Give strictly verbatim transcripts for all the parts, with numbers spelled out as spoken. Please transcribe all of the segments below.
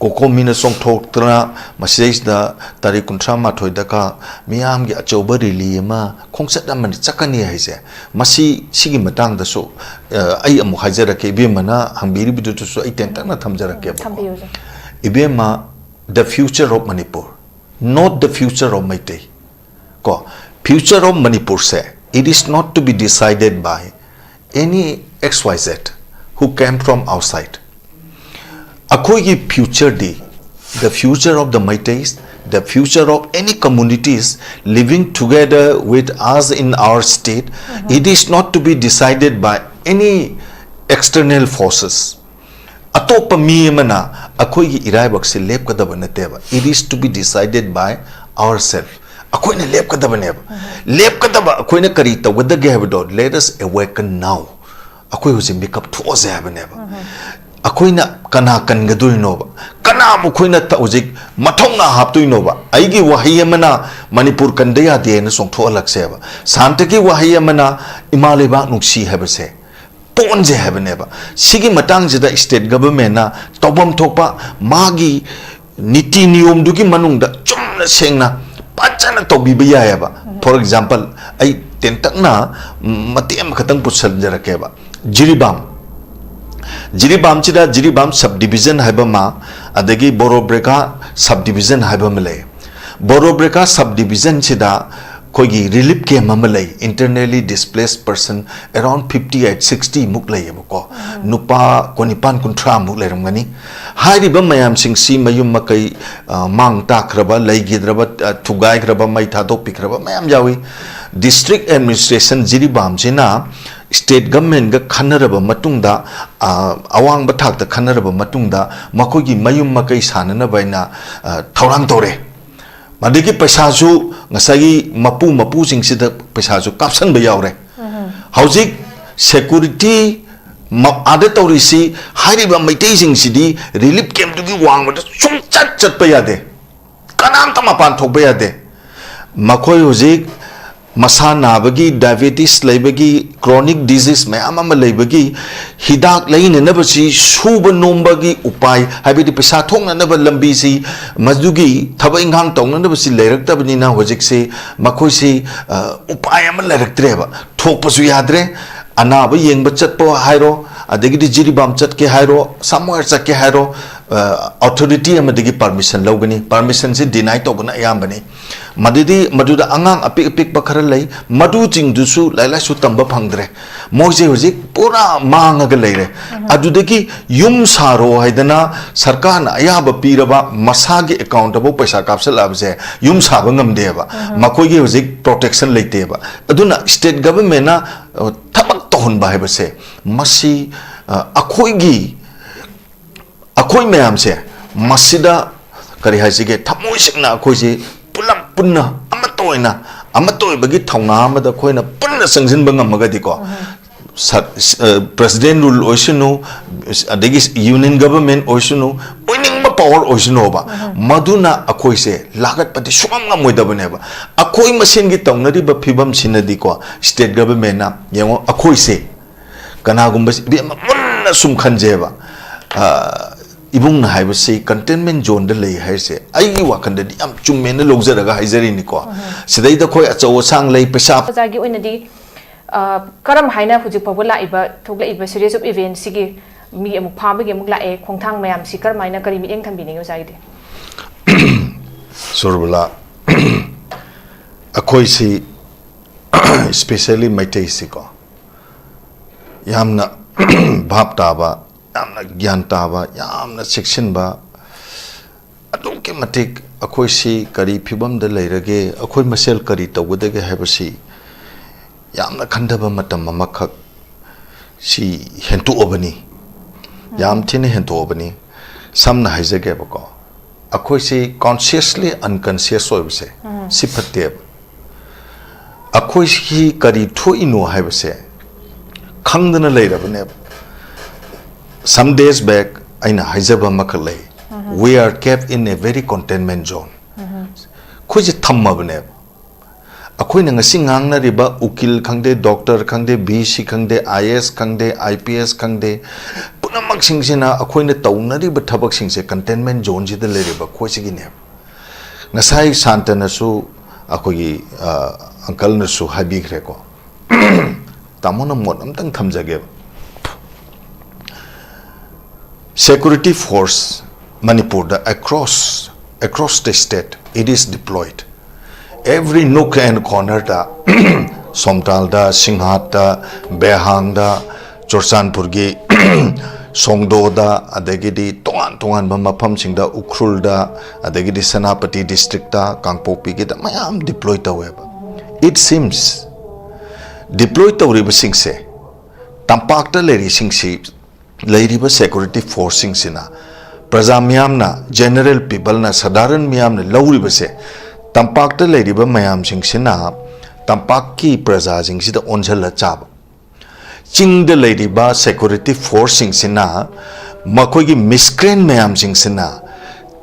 ꯀꯣꯀꯣꯃꯤꯅ ꯆꯣꯡꯊꯣꯛꯇꯅ ꯃꯁꯤꯗꯩꯁꯤꯗ ꯇꯥꯔꯤꯛ ꯀꯨꯟꯊ꯭ꯔꯥ ꯃꯥꯊꯣꯏꯗꯒ ꯃꯤꯌꯥꯝꯒꯤ ꯑꯆꯧꯕ rally ꯑꯃ, ꯈꯣꯡꯆꯠ ꯑꯃ ꯆꯠꯀꯅꯤ ꯍꯥꯏꯁꯦ, ꯃꯁꯤ, ꯁꯤꯒꯤ ꯃꯇꯥꯡꯗꯁꯨ, ꯑ, ꯑꯩ ꯑꯃꯨꯛ ꯍꯥꯏꯖꯔꯛꯀꯦ, ꯏꯕꯦꯝꯃꯅ ꯍꯪꯕꯤꯔꯤꯕꯗꯨꯗꯁꯨ ꯑꯩ ꯇꯦꯟꯇꯛꯅ ꯊꯝꯖꯔꯛꯀꯦꯕꯀꯣ꯫ ꯊꯝꯕꯤꯌꯨ, ꯁꯥꯔ꯫ ꯏꯕꯦꯝꯃ, the future of Manipur, not the future of Meitei, ꯀꯣ꯫ Future of Manipurꯁꯦ, it is not to be decided by any X Y Z who came from outside. ꯑꯩꯈꯣꯏꯒꯤ futureꯗꯤ, the future of the Meiteis, the future of any communities living together with us in our state, it is not to be decided by any external forces. ꯑꯇꯣꯞꯄ ꯃꯤ ꯑꯃꯅ ꯑꯩꯈꯣꯏꯒꯤ ꯏꯔꯥꯏꯕꯛꯁꯦ ꯂꯦꯞꯀꯗꯕ ꯅꯠꯇꯦꯕ, it is to be decided by ourselves. ꯑꯩꯈꯣꯏꯅ ꯂꯦꯞꯀꯗꯕꯅꯦꯕ꯫ ꯂꯦꯞꯀꯗꯕ ꯑꯩꯈꯣꯏꯅ ꯀꯔꯤ ꯇꯧꯒꯗꯒꯦ ꯍꯥꯏꯕꯗꯣ, let us awaken now. ꯑꯩꯈꯣꯏ ꯍꯧꯖꯤꯛ ꯃꯤꯀꯞ ꯊꯣꯛꯑꯁꯦ ꯍꯥꯏꯕꯅꯦꯕ꯫ ꯑꯩꯈꯣꯏꯅ ꯀꯅꯥ ꯀꯟꯒꯗꯣꯏꯅꯣꯕ? ꯀꯅꯥꯕꯨ ꯑꯩꯈꯣꯏꯅ ꯇ-, ꯍꯧꯖꯤꯛ ꯃꯊꯧꯅꯥ ꯍꯥꯞꯇꯣꯏꯅꯣꯕ? ꯑꯩꯒꯤ ꯋꯥꯍꯩ ꯑꯃꯅ ꯃꯅꯤꯄꯨꯔ ꯀꯟꯗ ꯌꯥꯗꯦꯅ ꯆꯣꯡꯊꯣꯛꯍꯜꯂꯛꯁꯦꯕ꯫ ꯁꯥꯟꯇꯒꯤ ꯋꯥꯍꯩ ꯑꯃꯅ ꯏꯃꯥ ꯂꯩꯕꯥꯛ ꯅꯨꯡꯁꯤ ꯍꯥꯏꯕꯁꯦ ꯄꯣꯟꯁꯦ ꯍꯥꯏꯕꯅꯦꯕ꯫ ꯁꯤꯒꯤ ꯃꯇꯥꯡꯁꯤꯗ state governmentꯅ ꯇꯧꯐꯝ ꯊꯣꯛꯄ ꯃꯥꯒꯤ ꯅꯤꯇꯤ ꯅꯤꯌꯣꯝꯗꯨꯒꯤ ꯃꯅꯨꯡꯗ ꯆꯨꯝꯅ ꯁꯦꯡꯅ ꯐꯖꯅ ꯇꯧꯕꯤꯕ ꯌꯥꯏꯑꯕ꯫ For example, ꯑꯩ ꯇꯦꯟꯇꯛꯅ ꯃꯇꯦꯛ ꯑꯃꯈꯛꯇꯪ ꯄꯨꯁꯟꯖꯔꯛꯀꯦꯕ꯫ ꯖꯤꯔꯤꯕꯥꯝ, ꯖꯤꯔꯤꯕꯥꯝꯁꯤꯗ ꯖꯤꯔꯤꯕꯥꯝ sub division ꯍꯥꯏꯕ ꯑꯃ, ꯑꯗꯒꯤ ꯕꯣꯔꯣꯕ꯭ꯔꯦꯀꯥ sub division ꯍꯥꯏꯕ ꯑꯃ ꯂꯩ꯫ ꯕꯣꯔꯣꯕ꯭ꯔꯦꯀꯥ sub divisionꯁꯤꯗ ꯑꯩꯈꯣꯏꯒꯤ relief camp ꯑꯃ ꯂꯩ, internally displaced person around fifty eight, sixty ꯃꯨꯛ ꯂꯩꯌꯦꯕꯀꯣ꯫ ꯅꯨꯄꯥ ꯀꯨꯟꯅꯤꯄꯥꯟ, ꯀꯨꯟꯊ꯭ꯔꯥ ꯃꯨꯛ ꯂꯩꯔꯝꯒꯅꯤ꯫ ꯍꯥꯏꯔꯤꯕ ꯃꯌꯥꯝꯁꯤꯡꯁꯤ ꯃꯌꯨꯝ ꯃꯀꯩ, ꯑ, ꯃꯥꯡ ꯇꯥꯛꯈ꯭ꯔꯕ, ꯂꯩꯈꯤꯗ꯭ꯔꯕ, ꯑ, ꯊꯨꯒꯥꯏꯈ꯭ꯔꯕ, ꯃꯩ ꯊꯥꯗꯣꯛꯄꯤꯈ꯭ꯔꯕ ꯃꯌꯥꯝ ꯌꯥꯎꯏ꯫ District administration ꯖꯤꯔꯤꯕꯥꯝꯁꯤꯅ state governmentꯒ ꯈꯟꯅꯔꯕ ꯃꯇꯨꯡꯗ, ꯑ, ꯑꯋꯥꯡꯕ ꯊꯥꯛꯇ ꯈꯟꯅꯔꯕ ꯃꯇꯨꯡꯗ ꯃꯈꯣꯏꯒꯤ ꯃꯌꯨꯝ ꯃꯀꯩ ꯁꯥꯅꯅꯕ ꯍꯥꯏꯅ, ꯑ, ꯊꯧꯔꯥꯡ ꯇꯧꯔꯦ꯫ ꯑꯗꯒꯤ ꯄꯩꯁꯥꯁꯨ ꯉꯁꯥꯏꯒꯤ ꯃꯄꯨ ꯃꯄꯨꯁꯤꯡꯁꯤꯗ ꯄꯩꯁꯥꯁꯨ ꯀꯥꯞꯁꯟꯕ ꯌꯥꯎꯔꯦ꯫ ꯍꯧꯖꯤꯛ security ꯃ-, ꯑꯥꯗ ꯇꯧꯔꯤꯁꯤ, ꯍꯥꯏꯔꯤꯕ ꯃꯩꯇꯩꯁꯤꯡꯁꯤꯗꯤ relief campꯇꯨꯒꯤ ꯋꯥꯡꯃꯗ ꯁꯨꯡꯆꯠ ꯆꯠꯄ ꯌꯥꯗꯦ, ꯀꯅꯥꯝꯇ ꯃꯄꯥꯟ ꯊꯣꯛꯄ ꯌꯥꯗꯦ꯫ ꯃꯈꯣꯏ ꯍꯧꯖꯤꯛ ꯃꯁꯥ ꯅꯥꯕꯒꯤ, ꯗꯥꯏꯕꯦꯇꯤꯁ ꯂꯩꯕꯒꯤ, ꯀ꯭ꯔꯣꯅꯤꯛ ꯗꯤꯖꯤꯁ ꯃꯌꯥꯝ ꯑꯃ ꯂꯩꯕꯒꯤ ꯍꯤꯗꯥꯛ ꯂꯩꯅꯅꯕꯁꯤ, ꯁꯨꯕ ꯅꯣꯝꯕꯒꯤ ꯎꯄꯥꯏ, ꯍꯥꯏꯕꯗꯤ ꯄꯩꯁꯥ ꯊꯣꯛꯅꯅꯕ ꯂꯝꯕꯤꯁꯤ, ꯃꯗꯨꯒꯤ ꯊꯕꯛ ꯏꯪꯈꯥꯡ ꯇꯧꯅꯅꯕꯁꯤ ꯂꯩꯔꯛꯇꯕꯅꯤꯅ ꯍꯧꯖꯤꯛꯁꯤ ꯃꯈꯣꯏꯁꯤ, ꯑ, ꯎꯄꯥꯏ ꯑꯃ ꯂꯩꯔꯛꯇ꯭ꯔꯦꯕ꯫ ꯊꯣꯛꯄꯁꯨ ꯌꯥꯗ꯭ꯔꯦ꯫ ꯑꯅꯥꯕ ꯌꯦꯡꯕ ꯆꯠꯄ ꯍꯥꯏꯔꯣ, ꯑꯗꯒꯤꯗꯤ ꯖꯤꯔꯤꯕꯥꯝ ꯆꯠꯀꯦ ꯍꯥꯏꯔꯣ, ꯁꯝꯋꯦꯔ ꯆꯠꯀꯦ ꯍꯥꯏꯔꯣ, ꯑ, ꯑꯣꯊꯣꯔꯤꯇꯤ ꯑꯃꯗꯒꯤ ꯄꯔꯃꯤꯁꯟ ꯂꯧꯒꯅꯤ꯫ ꯄꯔꯃꯤꯁꯟꯁꯤ ꯗꯤꯅꯥꯏ ꯇꯧꯕꯅ ꯑꯌꯥꯝꯕꯅꯤ꯫ ꯃꯗꯨꯗꯤ, ꯃꯗꯨꯗ ꯑꯉꯥꯡ ꯑꯄꯤꯛ ꯑꯄꯤꯛꯄ ꯈꯔ ꯂꯩ, ꯃꯗꯨꯁꯤꯡꯗꯨꯁꯨ ꯂꯥꯏꯔꯤꯛ ꯂꯥꯏꯁꯨ ꯇꯝꯕ ꯐꯪꯗ꯭ꯔꯦ꯫ ꯃꯣꯏꯁꯦ ꯍꯧꯖꯤꯛ ꯄꯨꯔꯥ ꯃꯥꯡꯉꯒ ꯂꯩꯔꯦ꯫ ꯑꯗꯨꯗꯒꯤ ꯌꯨꯝ ꯁꯥꯔꯣ ꯍꯥꯏꯗꯅ ꯁꯔꯀꯥꯔꯅ ꯑꯌꯥꯕ ꯄꯤꯔꯕ ꯃꯁꯥꯒꯤ ꯑꯦꯀꯥꯎꯟꯇꯕꯨ ꯄꯩꯁꯥ ꯀꯥꯞꯁꯤꯜꯂꯛꯑꯕꯁꯦ ꯌꯨꯝ ꯁꯥꯕ ꯉꯝꯗꯦꯕ꯫ ꯃꯈꯣꯏꯒꯤ ꯍꯧꯖꯤꯛ ꯄ꯭ꯔꯣꯇꯦꯛꯁꯟ ꯂꯩꯇꯦꯕ꯫ ꯑꯗꯨꯅ ꯁ꯭ꯇꯦꯠ ꯒꯚꯔꯟꯃꯦꯟꯅ, ꯑ, ꯊꯕꯛ ꯇꯧꯍꯟꯕ ꯍꯥꯏꯕꯁꯦ ꯃꯁꯤ, ꯑ, ꯑꯩꯈꯣꯏꯒꯤ, ꯑꯩꯈꯣꯏ ꯃꯌꯥꯝꯁꯦ ꯃꯁꯤꯗ ꯀꯔꯤ ꯍꯥꯏꯁꯤꯒꯦ, ꯊꯃꯣꯏ ꯁꯦꯡꯅ ꯑꯩꯈꯣꯏꯁꯤ ꯄꯨꯂꯞ ꯄꯨꯟꯅ ꯑꯃꯠꯇ ꯑꯣꯏꯅ, ꯑꯃꯠꯇ ꯑꯣꯏꯕꯒꯤ ꯊꯧꯅꯥ ꯑꯃꯗ ꯑꯩꯈꯣꯏꯅ ꯄꯨꯟꯅ ꯆꯪꯁꯤꯟꯕ ꯉꯝꯃꯒꯗꯤꯀꯣ, ꯁ-, ꯁ-, ꯑ, ꯄ꯭ꯔꯦꯁꯤꯗꯦꯟ ꯔꯨꯜ ꯑꯣꯏꯁꯅꯨ, ꯑꯗꯒꯤ ꯌꯨꯅꯤꯌꯟ ꯒꯚꯔꯟꯃꯦꯟ ꯑꯣꯏꯁꯅꯨ, ꯑꯣꯏꯅꯤꯡꯕ ꯄꯥꯋꯔ ꯑꯣꯏꯁꯅꯨꯕ, ꯃꯗꯨꯅ ꯑꯩꯈꯣꯏꯁꯦ ꯂꯥꯒꯠꯄꯗꯤ ꯁꯨꯡꯉꯝ ꯉꯝꯃꯣꯏꯗꯕꯅꯦꯕ꯫ ꯑꯩꯈꯣꯏ ꯃꯁꯦꯟꯒꯤ ꯇꯧꯅꯔꯤꯕ ꯐꯤꯕꯝꯁꯤꯅꯗꯤꯀꯣ, ꯁ꯭ꯇꯦꯠ ꯒꯚꯔꯟꯃꯦꯟꯅ ꯌꯦꯡꯉꯣ, ꯑꯩꯈꯣꯏꯁꯦ ꯀꯅꯥꯒꯨꯝꯕ ꯏꯕꯦꯝꯃ ꯃꯨꯟꯅ ꯁꯨꯝ ꯈꯟꯖꯩꯕ, ꯑ, ꯏꯕꯨꯡꯅ ꯍꯥꯏꯕꯁꯤ ꯀꯟꯇꯦꯟꯃꯦꯟ ꯖꯣꯟꯗ ꯂꯩ ꯍꯥꯏꯔꯤꯁꯦ ꯑꯩꯒꯤ ꯋꯥꯈꯜꯗꯗꯤ ꯌꯥꯝ ꯆꯨꯝꯃꯦꯅ ꯂꯧꯖꯔꯒ ꯍꯥꯏꯖꯔꯤꯅꯤꯀꯣ꯫ ꯁꯤꯗꯩꯗ ꯑꯩꯈꯣꯏ ꯑꯆꯧ ꯑꯁꯥꯡ ꯂꯩ, ꯄꯩꯁꯥ ꯑꯣꯖꯥꯒꯤ ꯑꯣꯏꯅꯗꯤ, ꯑ, ꯀꯔꯝ ꯍꯥꯏꯅ ꯍꯧꯖꯤꯛ ꯐꯥꯎꯕ ꯂꯥꯛꯏꯕ, ꯊꯣꯛꯂꯛꯏꯕ series of events ꯁꯤꯒꯤ ꯃꯤ ꯑꯃꯨꯛ ꯐꯥꯕꯒꯤ ꯑꯃꯨꯛ ꯂꯥꯛꯑꯦ ꯈꯣꯡꯊꯥꯡ ꯃꯌꯥꯝꯁꯤ ꯀꯔꯝ ꯍꯥꯏꯅ, ꯀꯔꯤ ꯃꯤꯠꯌꯦꯡ ꯊꯝꯕꯤꯅꯤꯡꯉꯤ ꯑꯣꯖꯥꯒꯤꯗꯤ? ꯁꯨꯔꯕꯂꯥ, ꯑꯩꯈꯣꯏꯁꯤ, especially ꯃꯩꯇꯩꯁꯤꯀꯣ, ꯌꯥꯝꯅ ꯚꯥꯞ ꯇꯥꯕ, ꯌꯥꯝꯅ ꯒ꯭ꯌꯥꯟ ꯇꯥꯕ, ꯌꯥꯝꯅ ꯆꯦꯛꯁꯤꯟꯕ, ꯑꯗꯨꯛꯀꯤ ꯃꯇꯤꯛ ꯑꯩꯈꯣꯏꯁꯤ ꯀꯔꯤ ꯐꯤꯕꯝꯗ ꯂꯩꯔꯒꯦ, ꯑꯩꯈꯣꯏ ꯃꯁꯦꯜ ꯀꯔꯤ ꯇꯧꯒꯗꯒꯦ ꯍꯥꯏꯕꯁꯤ ꯌꯥꯝꯅ ꯈꯟꯊꯕ ꯃꯇꯝ ꯑꯃꯈꯛ ꯁꯤ ꯍꯦꯟꯇꯣꯛꯑꯕꯅꯤ, ꯌꯥꯝ ꯊꯤꯅ ꯍꯦꯟꯇꯣꯛꯑꯕꯅꯤ꯫ ꯁꯝꯅ ꯍꯥꯏꯖꯒꯦꯕꯀꯣ, ꯑꯩꯈꯣꯏꯁꯤ consciously unconscious ꯑꯣꯏꯕꯁꯦ, ꯁꯤ ꯐꯠꯇꯦꯕ꯫ ꯑꯩꯈꯣꯏꯁꯤ ꯀꯔꯤ ꯊꯣꯛꯏꯅꯣ ꯍꯥꯏꯕꯁꯦ ꯈꯪꯗꯅ ꯂꯩꯔꯕꯅꯦꯕ꯫ Some days back ꯑꯩꯅ ꯍꯥꯏꯖꯕ ꯑꯃꯈꯛ ꯂꯩ, "We are kept in a very containment zone." ꯑꯩꯈꯣꯏꯁꯦ ꯊꯝꯃꯕꯅꯦꯕ꯫ ꯑꯩꯈꯣꯏꯅ ꯉꯁꯤ ꯉꯥꯡꯅꯔꯤꯕ ꯎꯀꯤꯜ ꯈꯪꯗꯦ, ꯗꯣꯛꯇꯔ ꯈꯪꯗꯦ, ꯚꯤ ꯁꯤ ꯈꯪꯗꯦ, ꯑꯥꯏ ꯑꯦ ꯑꯦꯁ ꯈꯪꯗꯦ, ꯑꯥꯏ ꯄꯤ ꯑꯦꯁ ꯈꯪꯗꯦ, ꯄꯨꯝꯅꯃꯛꯁꯤꯡꯁꯤꯅ ꯑꯩꯈꯣꯏꯅ ꯇꯧꯅꯔꯤꯕ ꯊꯕꯛꯁꯤꯡꯁꯦ ꯀꯟꯇꯦꯟꯃꯦꯟ ꯖꯣꯟꯁꯤꯗ ꯂꯩꯔꯤꯕ ꯑꯩꯈꯣꯏꯁꯤꯒꯤꯅꯦꯕ꯫ ꯉꯁꯥꯏ ꯁꯥꯟꯇꯅꯁꯨ, ꯑꯩꯈꯣꯏꯒꯤ ꯑꯪꯀꯜꯅꯁꯨ ꯍꯥꯏꯕꯤꯈ꯭ꯔꯦꯀꯣ꯫ ꯇꯥꯃꯣꯅ ꯃꯣꯠ ꯑꯝꯇꯪ ꯊꯝꯖꯒꯦꯕ꯫ Security force ꯃꯅꯤꯄꯨꯔꯗ across, across the state, it is deployed. Every nook and cornerꯗ, ꯁꯣꯝꯇꯥꯜꯗ, ꯁꯤꯡꯍꯥꯠꯇ, ꯕꯦꯍꯥꯡꯗ, ꯆꯨꯔꯆꯥꯟꯄꯨꯔꯒꯤ ꯁꯣꯡꯗꯣꯗ, ꯑꯗꯒꯤꯗꯤ ꯇꯣꯉꯥꯟ ꯇꯣꯉꯥꯟꯕ ꯃꯐꯝꯁꯤꯡꯗ, ꯎꯈ꯭ꯔꯨꯜꯗ, ꯑꯗꯒꯤꯗꯤ ꯁꯦꯅꯥꯄꯇꯤ districtꯇ, ꯀꯥꯡꯄꯣꯛꯄꯤꯒꯤꯗ ꯃꯌꯥꯝ deploy ꯇꯧꯋꯦꯕ꯫ It seems deploy ꯇꯧꯔꯤꯕꯁꯤꯡꯁꯦ ꯇꯝꯄꯥꯛꯇ ꯂꯩꯔꯤꯁꯤꯡꯁꯤ, ꯂꯩꯔꯤꯕ security forceꯁꯤꯡꯁꯤꯅ, ꯄ꯭ꯔꯖꯥ ꯃꯤꯌꯥꯝꯅ, general peopleꯅ, ꯁꯥꯙꯥꯔꯟ ꯃꯤꯌꯥꯝꯅ ꯂꯧꯔꯤꯕꯁꯦ, ꯇꯝꯄꯥꯛꯇ ꯂꯩꯔꯤꯕ ꯃꯌꯥꯝꯁꯤꯡꯁꯤꯅ ꯇꯝꯄꯥꯛꯀꯤ ꯄ꯭ꯔꯖꯥꯁꯤꯡꯁꯤꯗ ꯑꯣꯟꯁꯤꯜꯂ ꯆꯥꯕ꯫ ꯆꯤꯡꯗ ꯂꯩꯔꯤꯕ security forceꯁꯤꯡꯁꯤꯅ ꯃꯈꯣꯏꯒꯤ miscreant ꯃꯌꯥꯝꯁꯤꯡꯁꯤꯅ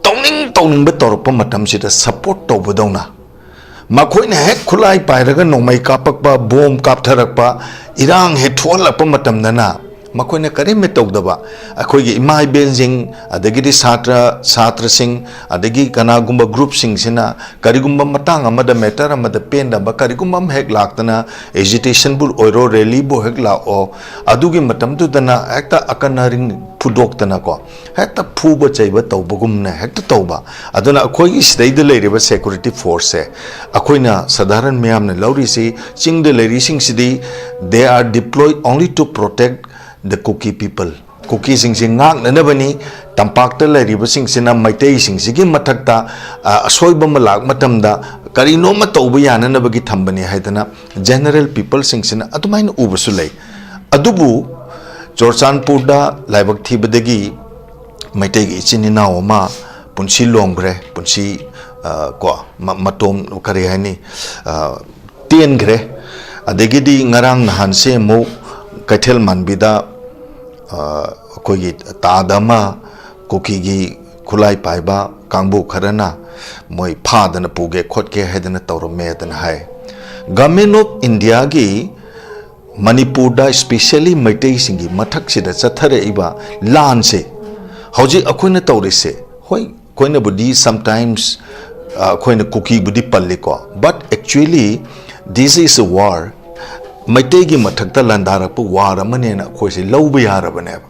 ꯇꯧꯅꯤꯡ ꯇꯧꯅꯤꯡꯕ ꯇꯧꯔꯛꯄ ꯃꯇꯝꯁꯤꯗ support ꯇꯧꯕꯗꯧꯅ, ꯃꯈꯣꯏꯅ ꯍꯦꯛ ꯈꯨꯠꯂꯥꯏ ꯄꯥꯏꯔꯒ ꯅꯣꯡꯃꯩ ꯀꯥꯞꯄꯛꯄ, ꯕꯣꯝ ꯀꯥꯞꯊꯔꯛꯄ, ꯏꯔꯥꯡ ꯍꯦꯛ ꯊꯣꯛꯍꯜꯂꯛꯄ ꯃꯇꯝꯗꯅ ꯃꯈꯣꯏꯅ ꯀꯔꯤꯝ ꯍꯦꯛ ꯇꯧꯗꯕ, ꯑꯩꯈꯣꯏꯒꯤ ꯏꯃꯥ ꯏꯕꯦꯟꯁꯤꯡ, ꯑꯗꯒꯤꯗꯤ ꯁꯥꯇ꯭ꯔ, ꯁꯥꯇ꯭ꯔꯁꯤꯡ, ꯑꯗꯒꯤ ꯀꯅꯥꯒꯨꯝꯕ groupꯁꯤꯡꯁꯤꯅ ꯀꯔꯤꯒꯨꯝꯕ ꯃꯇꯥꯡ ꯑꯃꯗ, matter ꯑꯃꯗ ꯄꯦꯟꯗꯕ ꯀꯔꯤꯒꯨꯝꯕ ꯑꯃ ꯍꯦꯛ ꯂꯥꯛꯇꯅ, agitationꯕꯨ ꯑꯣꯏꯔꯣ, rallyꯕꯨ ꯍꯦꯛ ꯂꯥꯛꯑꯣ, ꯑꯗꯨꯒꯤ ꯃꯇꯝꯗꯨꯗꯅ ꯍꯦꯛꯇ ꯑꯀꯟ ꯑꯔꯤꯡ ꯐꯨꯗꯣꯛꯇꯅꯀꯣ, ꯍꯦꯛꯇ ꯐꯨꯕ ꯆꯩꯕ ꯇꯧꯕꯒꯨꯝꯅ ꯍꯦꯛꯇ ꯇꯧꯕ꯫ ꯑꯗꯨꯅ ꯑꯩꯈꯣꯏꯒꯤ ꯁꯤꯗꯩꯗ ꯂꯩꯔꯤꯕ security forceꯁꯦ, ꯑꯩꯈꯣꯏꯅ ꯁꯥꯙꯥꯔꯟ ꯃꯤꯌꯥꯝꯅ ꯂꯧꯔꯤꯁꯤ, ꯆꯤꯡꯗ ꯂꯩꯔꯤꯁꯤꯡꯁꯤꯗꯤ, they are deployed only to protect the Kuki people꯫ ꯀꯨꯀꯤꯁꯤꯡꯁꯤ ꯉꯥꯛꯅꯅꯕꯅꯤ꯫ ꯇꯝꯄꯥꯛꯇ ꯂꯩꯔꯤꯕꯁꯤꯡꯁꯤꯅ ꯃꯩꯇꯩꯁꯤꯡꯁꯤꯒꯤ ꯃꯊꯛꯇ, ꯑ, ꯑꯁꯣꯏꯕ ꯑꯃ ꯂꯥꯛ ꯃꯇꯝꯗ ꯀꯔꯤꯅꯣꯃ ꯇꯧꯕ ꯌꯥꯅꯅꯕꯒꯤ ꯊꯝꯕꯅꯤ ꯍꯥꯏꯗꯅ general peopleꯁꯤꯡꯁꯤꯅ ꯑꯗꯨꯃꯥꯏꯅ ꯎꯕꯁꯨ ꯂꯩ꯫ ꯑꯗꯨꯕꯨ ꯆꯨꯔꯆꯥꯟꯄꯨꯔꯗ ꯂꯥꯏꯕꯛ ꯊꯤꯕꯗꯒꯤ ꯃꯩꯇꯩꯒꯤ ꯏꯆꯤꯟ ꯏꯅꯥꯎ ꯑꯃ ꯄꯨꯟꯁꯤ ꯂꯣꯝꯈ꯭ꯔꯦ, ꯄꯨꯟꯁꯤ, ꯑ, ꯀꯣ, ꯃ-, ꯃꯇꯣꯝ, ꯀꯔꯤ ꯍꯥꯏꯅꯤ, ꯑ, ꯇꯦꯟꯈ꯭ꯔꯦ꯫ ꯑꯗꯒꯤꯗꯤ ꯉꯔꯥꯡ ꯅꯍꯥꯟꯁꯦ ꯑꯃꯨꯛ ꯀꯩꯊꯦꯜ ꯃꯥꯟꯕꯤꯗ, ꯑ, ꯑꯩꯈꯣꯏꯒꯤ ꯇꯥꯗ ꯑꯃ ꯀꯨꯀꯤꯒꯤ ꯈꯨꯠꯂꯥꯏ ꯄꯥꯏꯕ ꯀꯥꯡꯕꯨ ꯈꯔꯅ ꯃꯣꯏ ꯐꯥꯗꯅ ꯄꯨꯒꯦ ꯈꯣꯠꯀꯦ ꯍꯥꯏꯗꯅ ꯇꯧꯔꯝꯃꯦꯗꯅ ꯍꯥꯏ꯫ Government of Indiaꯒꯤ ꯃꯅꯤꯄꯨꯔꯗ, specially ꯃꯩꯇꯩꯁꯤꯡꯒꯤ ꯃꯊꯛꯁꯤꯗ ꯆꯠꯊꯔꯛꯏꯕ ꯂꯥꯟꯁꯦ, ꯍꯧꯖꯤꯛ ꯑꯩꯈꯣꯏꯅ ꯇꯧꯔꯤꯁꯦ, ꯍꯣꯏ, ꯑꯩꯈꯣꯏꯅꯕꯨꯗꯤ sometimes, ꯑ, ꯑꯩꯈꯣꯏꯅ ꯀꯨꯀꯤꯕꯨꯗꯤ ꯄꯜꯂꯤꯀꯣ, but actually this is a war. ꯃꯩꯇꯩꯒꯤ ꯃꯊꯛꯇ ꯂꯥꯟꯗꯥꯔꯛꯄ war ꯑꯃꯅꯦꯅ ꯑꯩꯈꯣꯏꯁꯦ ꯂꯧꯕ ꯌꯥꯔꯕꯅꯦꯕ꯫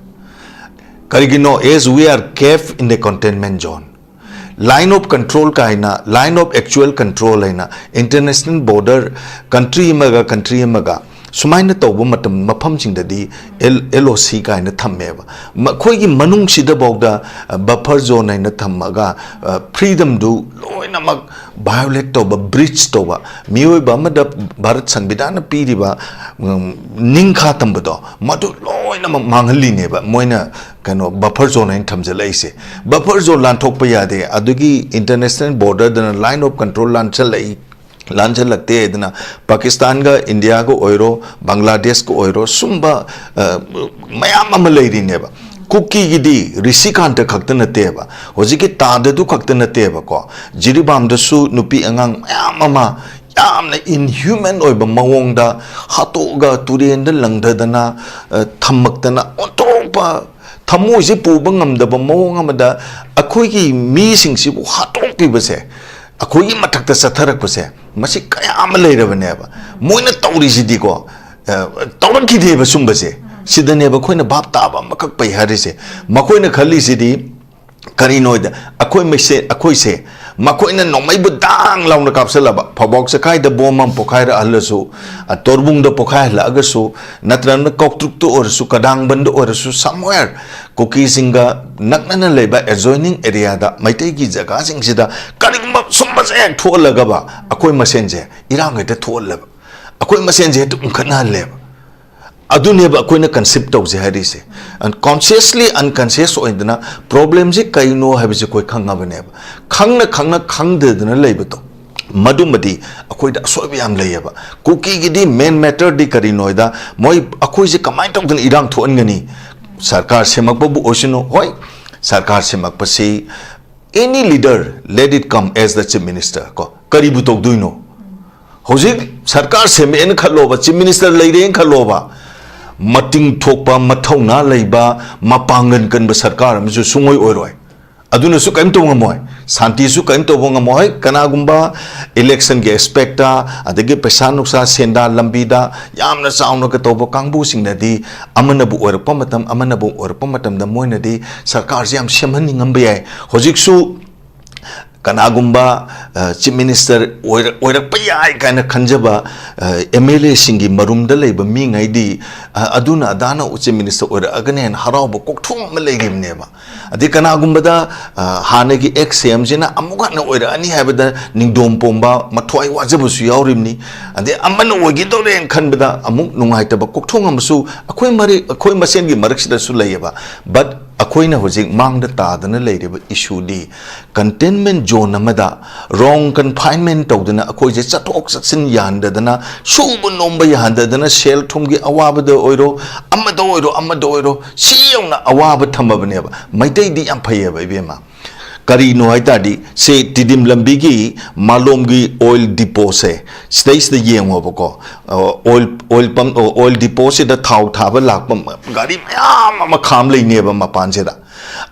ꯀꯔꯤꯒꯤꯅꯣ? As we are kept in the containment zone, line of control ꯀꯥꯏꯅ, line of actual control ꯍꯥꯏꯅ, international border, country ꯑꯃꯒ country ꯑꯃꯒ ꯁꯨꯃꯥꯏꯅ ꯇꯧꯕ ꯃꯇꯝ, ꯃꯐꯝꯁꯤꯡꯗꯗꯤ L, L O C ꯀꯥꯏꯅ ꯊꯝꯃꯦꯕ꯫ ꯃꯈꯣꯏꯒꯤ ꯃꯅꯨꯡꯁꯤꯗꯐꯥꯎꯗ, ꯑ, buffer zone ꯍꯥꯏꯅ ꯊꯝꯃꯒ, ꯑ, freedomꯗꯨ ꯂꯣꯏꯅꯃꯛ violate ꯇꯧꯕ, breach ꯇꯧꯕ, ꯃꯤꯑꯣꯏꯕ ꯑꯃꯗ ꯚꯥꯔꯠ ꯁꯪꯕꯤꯙꯥꯟꯅ ꯄꯤꯔꯤꯕ, ꯎꯝ, ꯅꯤꯡꯈꯥ ꯇꯝꯕꯗꯣ, ꯃꯗꯨ ꯂꯣꯏꯅꯃꯛ ꯃꯥꯡꯍꯜꯂꯤꯅꯦꯕ ꯃꯣꯏꯅ, ꯀꯩꯅꯣ, buffer zone ꯍꯥꯏꯅ ꯊꯝꯖꯜꯂꯛꯏꯁꯦ꯫ Buffer zone ꯂꯥꯟꯊꯣꯛꯄ ꯌꯥꯗꯦ, ꯑꯗꯨꯒꯤ international borderꯗꯅ line of control ꯂꯥꯟꯁꯜꯂꯛꯏ, ꯂꯥꯟꯁꯤꯜꯂꯛꯇꯦ ꯍꯥꯏꯗꯅ ꯄꯥꯀꯤꯁꯇꯥꯟꯒ ꯏꯟꯗꯤꯌꯥꯒ ꯑꯣꯏꯔꯣ, ꯕꯪꯒ꯭ꯂꯥꯗꯦꯁꯀ ꯑꯣꯏꯔꯣ, ꯁꯨꯝꯕ, ꯑ, ꯃꯌꯥꯝ ꯑꯃ ꯂꯩꯔꯤꯅꯦꯕ꯫ ꯀꯨꯀꯤꯒꯤꯗꯤ ꯔꯤꯁꯤꯀꯥꯟꯇ ꯈꯛꯇ ꯅꯠꯇꯦꯕ, ꯍꯧꯖꯤꯛꯀꯤ ꯇꯥꯗꯗꯨ ꯈꯛꯇ ꯅꯠꯇꯦꯕꯀꯣ, ꯖꯤꯔꯤꯕꯥꯝꯗꯁꯨ ꯅꯨꯄꯤ ꯑꯉꯥꯡ ꯃꯌꯥꯝ ꯑꯃ ꯌꯥꯝꯅ inhuman ꯑꯣꯏꯕ ꯃꯑꯣꯡꯗ ꯍꯥꯠꯇꯣꯛꯑꯒ ꯇꯨꯔꯦꯟꯗ ꯂꯪꯊꯗꯅ, ꯑ, ꯊꯝꯃꯛꯇꯅ, ꯑꯣꯟꯊꯣꯛꯄ ꯊꯃꯣꯏꯁꯦ ꯄꯨꯕ ꯉꯝꯗꯕ ꯃꯑꯣꯡ ꯑꯃꯗ ꯑꯩꯈꯣꯏꯒꯤ ꯃꯤꯁꯤꯡꯁꯤꯕꯨ ꯍꯥꯠꯇꯣꯛꯄꯤꯕꯁꯦ, ꯑꯩꯈꯣꯏꯒꯤ ꯃꯊꯛꯇ ꯆꯠꯊꯔꯛꯄꯁꯦ, ꯃꯁꯤ ꯀꯌꯥ ꯑꯃ ꯂꯩꯔꯕꯅꯦꯕ꯫ ꯃꯣꯏꯅ ꯇꯧꯔꯤꯁꯤꯗꯤꯀꯣ, ꯑ, ꯇꯧꯔꯛꯈꯤꯗꯦꯕ ꯁꯨꯝꯕꯁꯦ꯫ ꯁꯤꯗꯅꯦꯕ ꯑꯩꯈꯣꯏꯅ ꯚꯥꯞ ꯇꯥꯕ ꯑꯃꯈꯛ ꯐꯩ ꯍꯥꯏꯔꯤꯁꯦ꯫ ꯃꯈꯣꯏꯅ ꯈꯜꯂꯤꯁꯤꯗꯤ ꯀꯔꯤꯅꯣꯗ, ꯑꯩꯈꯣꯏ ꯃꯁꯦ-, ꯑꯩꯈꯣꯏꯁꯦ ꯃꯈꯣꯏꯅ ꯅꯣꯡꯃꯩꯕꯨ ꯗꯥꯡ ꯂꯥꯎꯅ ꯀꯥꯞꯁꯤꯜꯂꯕ, ꯐꯧꯕꯥꯛ ꯆꯈꯥꯏꯗ ꯕꯣꯝ ꯑꯃ ꯄꯣꯈꯥꯏꯔꯛꯍꯜꯂꯁꯨ, ꯑ, ꯇꯣꯔꯕꯨꯡꯗ ꯄꯣꯈꯥꯏꯍꯜꯂꯛꯑꯒꯁꯨ, ꯅꯠꯇ꯭ꯔꯒꯅ ꯀꯧꯇ꯭ꯔꯨꯛꯇ ꯑꯣꯏꯔꯁꯨ, ꯀꯗꯥꯡꯕꯟꯗ ꯑꯣꯏꯔꯁꯨ, somewhere ꯀꯨꯀꯤꯁꯤꯡꯒ ꯅꯛꯅꯅ ꯂꯩꯕ adjoining areaꯗ, ꯃꯩꯇꯩꯒꯤ ꯖꯒꯥꯁꯤꯡꯁꯤꯗ ꯀꯔꯤꯒꯨꯝꯕ ꯁꯨꯝꯕꯁꯦ ꯍꯦꯛ ꯊꯣꯛꯍꯜꯂꯒꯕ, ꯑꯩꯈꯣꯏ ꯃꯁꯦꯟꯁꯦ ꯏꯔꯥꯡ ꯍꯦꯛꯇ ꯊꯣꯛꯍꯜꯂꯦꯕ, ꯑꯩꯈꯣꯏ ꯃꯁꯦꯟꯁꯦ ꯍꯦꯛꯇ ꯎꯪꯈꯠꯅꯍꯜꯂꯦꯕ꯫ ꯑꯗꯨꯅꯦꯕ ꯑꯩꯈꯣꯏꯅ conceive ꯇꯧꯁꯦ ꯍꯥꯏꯔꯤꯁꯦ꯫ Consciously unconscious ꯑꯣꯏꯗꯅ problemꯁꯤ ꯀꯩꯅꯣ ꯍꯥꯏꯕꯁꯤ ꯑꯩꯈꯣꯏ ꯈꯪꯉꯕꯅꯦꯕ꯫ ꯈꯪꯅ ꯈꯪꯅ ꯈꯪꯗꯗꯅ ꯂꯩꯕꯗꯣ, ꯃꯗꯨꯃꯗꯤ ꯑꯩꯈꯣꯏꯗ ꯑꯁꯣꯏꯕ ꯌꯥꯝ ꯂꯩꯌꯦꯕ꯫ ꯀꯨꯀꯤꯒꯤꯗꯤ main matterꯗꯤ ꯀꯔꯤꯅꯣ ꯍꯥꯏꯗ, ꯃꯣꯏ ꯑꯩꯈꯣꯏꯁꯦ ꯀꯃꯥꯏꯅ ꯇꯧꯗꯅ ꯏꯔꯥꯡ ꯊꯣꯛꯍꯟꯒꯅꯤ? ꯁꯔꯀꯥꯔ ꯁꯦꯝꯃꯛꯄꯕꯨ ꯑꯣꯏꯁꯅꯨ, ꯍꯣꯏ, ꯁꯔꯀꯥꯔ ꯁꯦꯝꯃꯛꯄꯁꯤ, any leader, let it come as the chief minister, ꯀꯣ, ꯀꯔꯤꯕꯨ ꯇꯧꯗꯣꯏꯅꯣ? ꯍꯧꯖꯤꯛ ꯁꯔꯀꯥꯔ ꯁꯦꯝꯃꯛꯑꯦꯅ ꯈꯜꯂꯣꯕ, ꯆꯤꯐ ꯃꯤꯅꯤꯁꯇꯔ ꯂꯩꯔꯦꯅ ꯈꯜꯂꯣꯕ, ꯃꯇꯤꯡ ꯊꯣꯛꯄ, ꯃꯊꯧꯅꯥ ꯂꯩꯕ, ꯃꯄꯥꯡꯒꯜ ꯀꯟꯕ ꯁꯔꯀꯥꯔ ꯑꯃꯁꯨ ꯁꯨꯡꯑꯣꯏ ꯑꯣꯏꯔꯣꯏ꯫ ꯑꯗꯨꯅꯁꯨ ꯀꯔꯤꯝ ꯇꯧꯕ ꯉꯝꯃꯣꯏ, ꯁꯥꯟꯇꯤꯁꯨ ꯀꯔꯤꯝ ꯇꯧꯕ ꯉꯝꯃꯣꯏ꯫ ꯀꯅꯥꯒꯨꯝꯕ ꯏꯂꯦꯛꯁꯟꯒꯤ ꯑꯦꯁꯄꯦꯛꯇ, ꯑꯗꯒꯤ ꯄꯩꯁꯥ ꯅꯨꯡꯁꯥ, ꯁꯦꯟꯗꯥ ꯂꯝꯕꯤꯗ ꯌꯥꯝꯅ ꯆꯥꯎꯅꯒ ꯇꯧꯕ ꯀꯥꯡꯕꯨꯁꯤꯡꯅꯗꯤ ꯑꯃꯅꯕꯨ ꯑꯣꯏꯔꯛꯄ ꯃꯇꯝ, ꯑꯃꯅꯕꯨ ꯑꯣꯏꯔꯛꯄ ꯃꯇꯝꯗ ꯃꯣꯏꯅꯗꯤ ꯁꯔꯀꯥꯔꯁꯦ ꯌꯥꯝ ꯁꯦꯝꯍꯟꯅꯤꯡꯉꯝꯕ ꯌꯥꯏ꯫ ꯍꯧꯖꯤꯛꯁꯨ ꯀꯅꯥꯒꯨꯝꯕ ꯆꯤꯐ ꯃꯤꯅꯤꯁꯇꯔ ꯑꯣꯏꯔꯛꯄ ꯌꯥꯏ ꯀꯥꯏꯅ ꯈꯟꯖꯕ ꯑꯦꯝ ꯑꯦꯜ ꯑꯦꯁꯤꯡꯒꯤ ꯃꯔꯨꯝꯗ ꯂꯩꯕ ꯃꯤꯉꯩꯗꯤ, ꯑ, ꯑꯗꯨꯅ ꯑꯗꯥꯅ ꯆꯤꯐ ꯃꯤꯅꯤꯁꯇꯔ ꯑꯣꯏꯔꯛꯑꯒꯅꯦꯅ ꯍꯔꯥꯎꯕ ꯀꯣꯛꯊꯣꯡ ꯑꯃ ꯂꯩꯔꯤꯕꯅꯦꯕ꯫ ꯑꯗꯩ ꯀꯅꯥꯒꯨꯝꯕꯗ, ꯑ, ꯍꯥꯟꯅꯒꯤ ꯑꯦꯛꯁ ꯁꯤ ꯑꯦꯝꯁꯤꯅ ꯑꯃꯨꯛ ꯍꯟꯅ ꯑꯣꯏꯔꯛꯑꯅꯤ ꯍꯥꯏꯕꯗ ꯅꯤꯡꯗꯣꯝ ꯄꯣꯝꯕ, ꯃꯊ꯭ꯋꯥꯏ ꯋꯥꯖꯕꯁꯨ ꯌꯥꯎꯔꯤꯕꯅꯤ꯫ ꯑꯗꯩ ꯑꯃꯅ ꯑꯣꯏꯒꯗꯧꯔꯦꯅ ꯈꯟꯕꯗ ꯑꯃꯨꯛ ꯅꯨꯡꯉꯥꯏꯇꯕ ꯀꯣꯛꯊꯣꯡ ꯑꯃꯁꯨ ꯑꯩꯈꯣꯏ ꯃꯔꯤ-, ꯑꯩꯈꯣꯏ ꯃꯁꯦꯟꯒꯤ ꯃꯔꯛꯁꯤꯗꯁꯨ ꯂꯩꯌꯦꯕ꯫ But ꯑꯩꯈꯣꯏꯅ ꯍꯧꯖꯤꯛ ꯃꯥꯡꯗ ꯇꯥꯗꯅ ꯂꯩꯔꯤꯕ ꯏꯁꯨꯗꯤ, ꯀꯟꯇꯦꯟꯃꯦꯟ ꯖꯣꯟ ꯑꯃꯗ ꯔꯣꯡ ꯀꯟꯐꯥꯏꯟꯃꯦꯟ ꯇꯧꯗꯅ ꯑꯩꯈꯣꯏꯁꯦ ꯆꯠꯊꯣꯛ ꯆꯠꯁꯤꯟ ꯌꯥꯍꯟꯗꯗꯅ, ꯁꯨꯕ ꯅꯣꯝꯕ ꯌꯥꯍꯟꯗꯗꯅ, ꯁꯦꯜ ꯊꯨꯝꯒꯤ ꯑꯋꯥꯕꯗ ꯑꯣꯏꯔꯣ, ꯑꯃꯗ ꯑꯣꯏꯔꯣ, ꯑꯃꯗ ꯑꯣꯏꯔꯣ, ꯁꯤ ꯌꯧꯅ ꯑꯋꯥꯕ ꯊꯝꯃꯕꯅꯦꯕ꯫ ꯃꯩꯇꯩꯗꯤ ꯌꯥꯝ ꯐꯩꯌꯦꯕ, ꯏꯕꯦꯝꯃ꯫ ꯀꯔꯤꯅꯣ ꯍꯥꯏ ꯇꯥꯔꯗꯤ, ꯁꯤ ꯇꯤꯗꯤꯝ ꯂꯝꯕꯤꯒꯤ ꯃꯥꯂꯣꯝꯒꯤ ꯑꯣꯏꯜ ꯗꯤꯄꯣꯁꯦ, ꯁꯤꯗꯩꯁꯤꯗ ꯌꯦꯡꯉꯣꯕꯀꯣ꯫ ꯑ, ꯑꯣꯏꯜ, ꯑꯣꯏꯜ ꯄꯝ, ꯑ, ꯑꯣꯏꯜ ꯗꯤꯄꯣꯁꯤꯗ ꯊꯥꯎ ꯊꯥꯕ ꯂꯥꯛꯄ ꯃ-, ꯒꯥꯔꯤ ꯃꯌꯥꯝ ꯑꯃ ꯈꯥꯝ ꯂꯩꯅꯦꯕ ꯃꯄꯥꯟꯁꯤꯗ꯫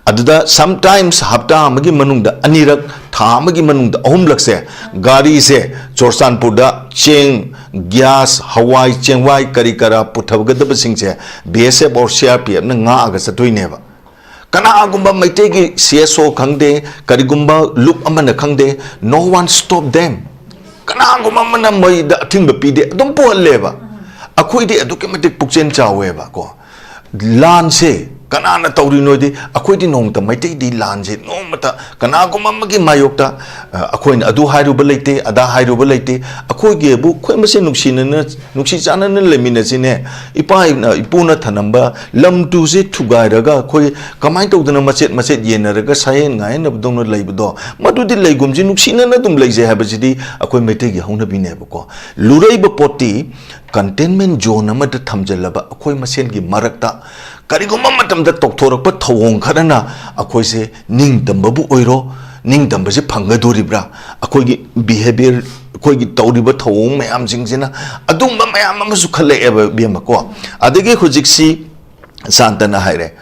ꯑꯗꯨꯗ sometimes ꯍꯞꯇꯥ ꯑꯃꯒꯤ ꯃꯅꯨꯡꯗ ꯑꯅꯤꯔꯛ, ꯊꯥ ꯑꯃꯒꯤ ꯃꯅꯨꯡꯗ ꯑꯍꯨꯝꯂꯛꯁꯦ ꯒꯥꯔꯤꯁꯦ ꯆꯨꯔꯆꯥꯟꯄꯨꯔꯗ ꯆꯦꯡ, ꯒ꯭ꯌꯥꯁ, ꯍꯋꯥꯏ ꯆꯦꯡꯋꯥꯏ ꯀꯔꯤ ꯀꯔꯥ ꯄꯨꯊꯒꯗꯕꯁꯤꯡꯁꯦ B S F or C R P ꯑꯦꯐꯅ ꯉꯥꯛꯑꯒ ꯆꯠꯇꯣꯏꯅꯦꯕ꯫ ꯀꯅꯥꯒꯨꯝꯕ ꯃꯩꯇꯩꯒꯤ ꯁꯤ ꯑꯦꯁ ꯑꯣ ꯈꯪꯗꯦ, ꯀꯔꯤꯒꯨꯝꯕ ꯂꯨꯞ ꯑꯃꯅ ꯈꯪꯗꯦ, no one stop them꯫ ꯀꯅꯥꯒꯨꯝꯕ ꯑꯃꯅ ꯃꯩꯗ ꯑꯊꯤꯡꯕ ꯄꯤꯗꯦ, ꯑꯗꯨꯝ ꯄꯨꯍꯜꯂꯦꯕ꯫ ꯑꯩꯈꯣꯏꯗꯤ ꯑꯗꯨꯛꯀꯤ ꯃꯇꯤꯛ ꯄꯨꯛꯆꯦꯜ ꯆꯥꯎꯋꯦꯕꯀꯣ꯫ ꯂꯥꯟꯁꯦ ꯀꯅꯥꯅ ꯇꯧꯔꯤꯅꯣꯗꯤ, ꯑꯩꯈꯣꯏꯗꯤ ꯅꯣꯡꯃꯇ, ꯃꯩꯇꯩꯗꯤ ꯂꯥꯟꯁꯦ ꯅꯣꯡꯃꯇ ꯀꯅꯥꯒꯨꯝꯕ ꯑꯃꯒꯤ ꯃꯥꯌꯣꯛꯇ, ꯑ, ꯑꯩꯈꯣꯏꯅ ꯑꯗꯨ ꯍꯥꯏꯔꯨꯕ ꯂꯩꯇꯦ, ꯑꯗꯥ ꯍꯥꯏꯔꯨꯕ ꯂꯩꯇꯦ꯫ ꯑꯩꯈꯣꯏꯒꯤꯕꯨ ꯑꯩꯈꯣꯏ ꯃꯁꯦꯟ ꯅꯨꯡꯁꯤꯅꯅ, ꯅꯨꯡꯁꯤ ꯆꯥꯟꯅꯅ ꯂꯩꯃꯤꯟꯅꯁꯤꯅꯦ꯫ ꯏꯄꯥ ꯏꯄꯨꯅ ꯊꯅꯝꯕ ꯂꯝ ꯇꯨꯁꯦ ꯊꯨꯒꯥꯏꯔꯒ ꯑꯩꯈꯣꯏ ꯀꯃꯥꯏꯅ ꯇꯧꯗꯅ ꯃꯆꯦꯠ ꯃꯆꯦꯠ ꯌꯦꯟꯅꯔꯒ ꯁꯥꯍꯦꯟ ꯉꯥꯍꯦꯟꯅꯕꯗꯧꯅ ꯂꯩꯕꯗꯣ, ꯃꯗꯨꯗꯤ ꯂꯩꯒꯨꯝꯁꯤ, ꯅꯨꯡꯁꯤꯅꯅ ꯑꯗꯨꯝ ꯂꯩꯖꯩ ꯍꯥꯏꯕꯁꯤꯗꯤ ꯑꯩꯈꯣꯏ ꯃꯩꯇꯩꯒꯤ ꯍꯧꯅꯕꯤꯅꯦꯕꯀꯣ꯫ ꯂꯨꯔꯛꯏꯕ ꯄꯣꯠꯇꯤ ꯀꯟꯇꯦꯟꯃꯦꯟ ꯖꯣꯟ ꯑꯃꯗ ꯊꯝꯖꯤꯜꯂꯕ ꯑꯩꯈꯣꯏ ꯃꯁꯦꯟꯒꯤ ꯃꯔꯛꯇ ꯀꯔꯤꯒꯨꯝꯕ ꯃꯇꯝꯗ ꯇꯧꯊꯣꯔꯛꯄ ꯊꯧꯑꯣꯡ ꯈꯔꯅ ꯑꯩꯈꯣꯏꯁꯦ ꯅꯤꯡꯇꯝꯕꯕꯨ ꯑꯣꯏꯔꯣ, ꯅꯤꯡꯇꯝꯕꯁꯦ ꯐꯪꯒꯗꯣꯔꯤꯕ꯭ꯔꯥ? ꯑꯩꯈꯣꯏꯒꯤ ꯕꯤꯍꯦꯕꯤꯌꯔ, ꯑꯩꯈꯣꯏꯒꯤ ꯇꯧꯔꯤꯕ ꯊꯧꯑꯣꯡ ꯃꯌꯥꯝꯁꯤꯡꯁꯤꯅ, ꯑꯗꯨꯝꯕ ꯃꯌꯥꯝ ꯑꯃꯁꯨ ꯈꯜꯂꯛꯑꯦꯕ, ꯏꯕꯦꯝꯃꯀꯣ꯫ ꯑꯗꯒꯤ ꯍꯧꯖꯤꯛꯁꯤ ꯁꯥꯟꯇꯅ ꯍꯥꯏꯔꯦ,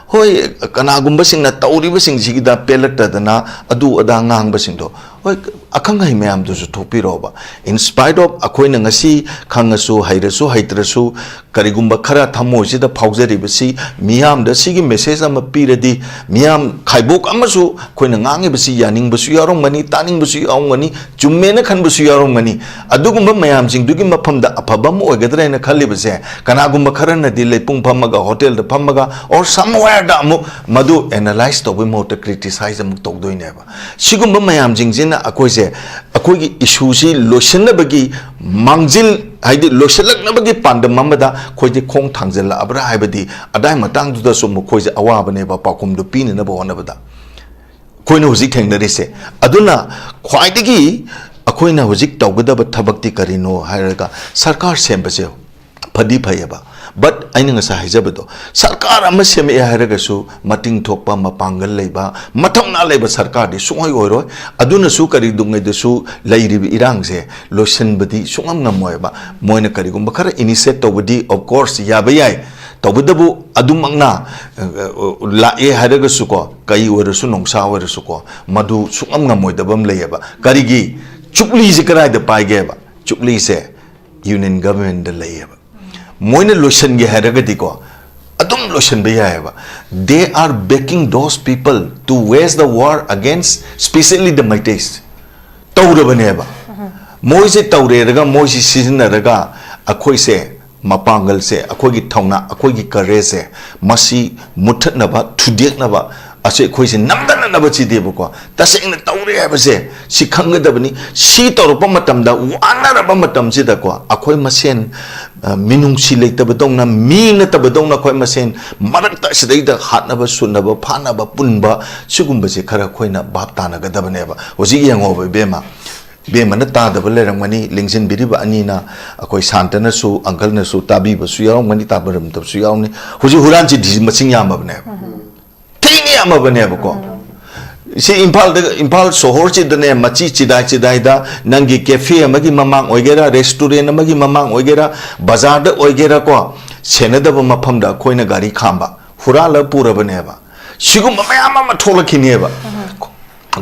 ꯍꯣꯏ, ꯀꯅꯥꯒꯨꯝꯕꯁꯤꯡꯅ ꯇꯧꯔꯤꯕꯁꯤꯡꯁꯤꯒꯤꯗ ꯄꯦꯜꯂꯛꯇꯗꯅ ꯑꯗꯨ ꯑꯗꯥ ꯉꯥꯡꯕꯁꯤꯡꯗꯣ, ꯍꯣꯏ, ꯑꯈꯪ ꯑꯍꯩ ꯃꯌꯥꯝꯗꯨꯁꯨ ꯊꯣꯛꯄꯤꯔꯛꯑꯣꯕ꯫ In spite of ꯑꯩꯈꯣꯏꯅ ꯉꯁꯤ ꯈꯪꯉꯁꯨ, ꯍꯩꯔꯁꯨ ꯍꯩꯇ꯭ꯔꯁꯨ, ꯀꯔꯤꯒꯨꯝꯕ ꯈꯔ ꯊꯃꯣꯏꯁꯤꯗ ꯐꯥꯎꯖꯔꯤꯕꯁꯤ ꯃꯤꯌꯥꯝꯗ ꯁꯤꯒꯤ ꯃꯦꯁꯦꯖ ꯑꯃ ꯄꯤꯔꯗꯤ, ꯃꯤꯌꯥꯝ ꯈꯥꯏꯕꯣꯛ ꯑꯃꯁꯨ ꯑꯩꯈꯣꯏꯅ ꯉꯥꯡꯉꯤꯕꯁꯤ ꯌꯥꯅꯤꯡꯕꯁꯨ ꯌꯥꯎꯔꯝꯒꯅꯤ, ꯇꯥꯅꯤꯡꯕꯁꯨ ꯌꯥꯎꯔꯝꯒꯅꯤ, ꯆꯨꯝꯃꯦꯅ ꯈꯟꯕꯁꯨ ꯌꯥꯎꯔꯝꯒꯅꯤ꯫ ꯑꯗꯨꯒꯨꯝꯕ ꯃꯌꯥꯝꯁꯤꯡꯗꯨꯒꯤ ꯃꯐꯝꯗ ꯑꯐꯕ ꯑꯃ ꯑꯣꯏꯒꯗ꯭ꯔꯥ ꯍꯥꯏꯅ ꯈꯜꯂꯤꯕꯁꯦ, ꯀꯅꯥꯒꯨꯝꯕ ꯈꯔꯅꯗꯤ ꯂꯩꯄꯨꯡ ꯐꯝꯃꯒ, ꯍꯣꯇꯦꯜꯗ ꯐꯝꯃꯒ, or somewhere ꯗ ꯑꯃꯨꯛ ꯃꯗꯨ ꯑꯦꯅꯥꯂꯥꯏꯁ ꯇꯧꯕꯒꯤ ꯃꯍꯨꯠꯇ ꯀ꯭ꯔꯤꯇꯤꯁꯥꯏꯖ ꯑꯃꯨꯛ ꯇꯧꯗꯣꯏꯅꯦꯕ꯫ ꯁꯤꯒꯨꯝꯕ ꯃꯌꯥꯝꯁꯤꯡꯁꯤꯅ ꯑꯩꯈꯣꯏꯁꯦ, ꯑꯩꯈꯣꯏꯒꯤ ꯏꯁꯨꯁꯤ ꯂꯣꯏꯁꯤꯟꯅꯕꯒꯤ ꯃꯥꯡꯖꯤꯜ, ꯍꯥꯏꯗꯤ ꯂꯣꯏꯁꯤꯜꯂꯛꯅꯕꯒꯤ ꯄꯥꯟꯗꯝ ꯑꯃꯗ ꯑꯩꯈꯣꯏꯗꯤ ꯈꯣꯡ ꯊꯥꯡꯖꯤꯜꯂꯛꯑꯕ꯭ꯔꯥ ꯍꯥꯏꯕꯗꯤ, ꯑꯗꯥꯏ ꯃꯇꯥꯡꯗꯨꯗꯁꯨ ꯃꯈꯣꯏꯁꯦ ꯑꯋꯥꯕꯅꯦꯕ, ꯄꯥꯎꯈꯨꯝꯗꯨ ꯄꯤꯅꯅꯕ ꯍꯣꯠꯅꯕꯗ꯫ ꯑꯩꯈꯣꯏꯅ ꯍꯧꯖꯤꯛ ꯊꯦꯡꯅꯔꯤꯁꯦ꯫ ꯑꯗꯨꯅ ꯈ꯭ꯋꯥꯏꯗꯒꯤ ꯑꯩꯈꯣꯏꯅ ꯍꯧꯖꯤꯛ ꯇꯧꯒꯗꯕ ꯊꯕꯛꯇꯤ ꯀꯔꯤꯅꯣ ꯍꯥꯏꯔꯒ, ꯁꯔꯀꯥꯔ ꯁꯦꯝꯕꯁꯦ ꯐꯗꯤ ꯐꯩꯌꯦꯕ, ꯕꯠ ꯑꯩꯅ ꯉꯁꯥꯏ ꯍꯥꯏꯖꯕꯗꯣ, ꯁꯔꯀꯥꯔ ꯑꯃ ꯁꯦꯝꯃꯛꯑꯦ ꯍꯥꯏꯔꯒꯁꯨ ꯃꯇꯤꯡ ꯊꯣꯛꯄ, ꯃꯄꯥꯡꯒꯜ ꯂꯩꯕ, ꯃꯊꯧꯅꯥ ꯂꯩꯕ ꯁꯔꯀꯥꯔꯗꯤ ꯁꯨꯡꯑꯣꯏ ꯑꯣꯏꯔꯣꯏ꯫ ꯑꯗꯨꯅꯁꯨ ꯀꯔꯤꯗꯨꯉꯩꯗꯁꯨ ꯂꯩꯔꯤꯕ ꯏꯔꯥꯡꯁꯦ ꯂꯣꯏꯁꯤꯟꯕꯗꯤ ꯁꯨꯡꯉꯝ ꯉꯝꯃꯣꯏꯕ꯫ ꯃꯣꯏꯅ ꯀꯔꯤꯒꯨꯝꯕ ꯈꯔ ꯏꯅꯤꯁꯤꯌꯦꯠ ꯇꯧꯕꯗꯤ, of course, ꯌꯥꯕ ꯌꯥꯏ꯫ ꯇꯧꯕꯇꯕꯨ ꯑꯗꯨꯃꯛꯅ, ꯑ, ꯑ, ꯂꯥꯛꯑꯦ ꯍꯥꯏꯔꯒꯁꯨꯀꯣ, ꯀꯩ ꯑꯣꯏꯔꯁꯨ, ꯅꯣꯡꯁꯥ ꯑꯣꯏꯔꯁꯨꯀꯣ, ꯃꯗꯨ ꯁꯨꯡꯉꯝ ꯉꯝꯃꯣꯏꯗꯕ ꯑꯃ ꯂꯩꯌꯦꯕ꯫ ꯀꯔꯤꯒꯤ? ꯆꯨꯛꯂꯤꯁꯦ ꯀꯗꯥꯏꯗ ꯄꯥꯏꯒꯦꯕ? ꯆꯨꯛꯂꯤꯁꯦ ꯌꯨꯅꯤꯌꯟ ꯒꯚꯔꯟꯃꯦꯟꯗ ꯂꯩꯌꯦꯕ꯫ ꯃꯣꯏꯅ ꯂꯣꯏꯁꯤꯟꯒꯦ ꯍꯥꯏꯔꯒꯗꯤꯀꯣ, ꯑꯗꯨꯝ ꯂꯣꯏꯁꯤꯟꯕ ꯌꯥꯏꯑꯕ꯫ They are backing those people to wage the war against, specially the Meiteis. ꯇꯧꯔꯕꯅꯦꯕ꯫ ꯃꯣꯏꯁꯦ ꯇꯧꯔꯦꯔꯒ ꯃꯣꯏꯁꯤ ꯁꯤꯖꯤꯟꯅꯔꯒ ꯑꯩꯈꯣꯏꯁꯦ, ꯃꯄꯥꯡꯒꯜꯁꯦ, ꯑꯩꯈꯣꯏꯒꯤ ꯊꯧꯅꯥ, ꯑꯩꯈꯣꯏꯒꯤ ꯀꯔꯦꯖꯁꯦ, ꯃꯁꯤ ꯃꯨꯠꯊꯠꯅꯕ, ꯊꯨꯗꯦꯛꯅꯕ, ꯑꯁꯤ ꯑꯩꯈꯣꯏꯁꯦ ꯅꯝꯊꯅꯅꯕ ꯆꯤꯗꯦꯕꯀꯣ꯫ ꯇꯁꯦꯡꯅ ꯇꯧꯔꯦ ꯍꯥꯏꯕꯁꯦ ꯁꯤ ꯈꯪꯒꯗꯕꯅꯤ꯫ ꯁꯤ ꯇꯧꯔꯛꯄ ꯃꯇꯝꯗ, ꯋꯥꯅꯔꯕ ꯃꯇꯝꯁꯤꯗꯀꯣ, ꯑꯩꯈꯣꯏ ꯃꯁꯦꯟ, ꯑ, ꯃꯤꯅꯨꯡꯁꯤ ꯂꯩꯇꯕꯗꯧꯅ, ꯃꯤ ꯅꯠꯇꯕꯗꯧꯅ ꯑꯩꯈꯣꯏ ꯃꯁꯦꯟ ꯃꯔꯛꯇ ꯑꯁꯤꯗꯩꯗ ꯍꯥꯠꯅꯕ, ꯁꯨꯅꯕ, ꯐꯥꯅꯕ, ꯄꯨꯟꯕ, ꯁꯤꯒꯨꯝꯕꯁꯦ ꯈꯔ ꯑꯩꯈꯣꯏꯅ ꯚꯥꯞ ꯇꯥꯅꯒꯗꯕꯅꯦꯕ꯫ ꯍꯧꯖꯤꯛ ꯌꯦꯡꯉꯣꯕ, ꯏꯕꯦꯝꯃ, ꯏꯕꯦꯝꯃꯅ ꯇꯥꯗꯕ ꯂꯩꯔꯝꯒꯅꯤ, ꯂꯦꯡꯁꯤꯟꯕꯤꯔꯤꯕ ꯑꯅꯤꯅ, ꯑꯩꯈꯣꯏ ꯁꯥꯟꯇꯅꯁꯨ, ꯑꯪꯀꯜꯅꯁꯨ ꯇꯥꯕꯤꯕꯁꯨ ꯌꯥꯎꯔꯝꯒꯅꯤ, ꯇꯥꯕꯤꯔꯝꯗꯕꯁꯨ ꯌꯥꯎꯔꯝꯅꯤ꯫ ꯍꯧꯖꯤꯛ ꯍꯨꯔꯥꯟ ꯆꯤꯟꯊꯤꯁꯤ ꯃꯁꯤꯡ ꯌꯥꯝꯃꯕꯅꯦꯕ꯫ ꯊꯤꯅ ꯌꯥꯝꯃꯕꯅꯦꯕꯀꯣ꯫ ꯁꯤ ꯏꯝꯐꯥꯜꯗ, ꯏꯝꯐꯥꯜ ꯁꯣꯍꯣꯔꯁꯤꯗꯅꯦ, ꯃꯆꯤ ꯆꯤꯗꯥꯏ ꯆꯤꯗꯥꯏꯗ ꯅꯪꯒꯤ cafe ꯑꯃꯒꯤ ꯃꯃꯥꯡ ꯑꯣꯏꯒꯦꯔꯥ, restaurant ꯑꯃꯒꯤ ꯃꯃꯥꯡ ꯑꯣꯏꯒꯦꯔꯥ, ꯕꯖꯥꯔꯗ ꯑꯣꯏꯒꯦꯔꯥ ꯀꯣ, ꯁꯦꯟꯅꯗꯕ ꯃꯐꯝꯗ ꯑꯩꯈꯣꯏꯅ ꯒꯥꯔꯤ ꯈꯥꯝꯕ, ꯍꯨꯔꯥꯜꯂꯒ ꯄꯨꯔꯕꯅꯦꯕ꯫ ꯁꯤꯒꯨꯝꯕ ꯃꯌꯥꯝ ꯑꯃ ꯊꯣꯛꯂꯛꯈꯤꯅꯦꯕ꯫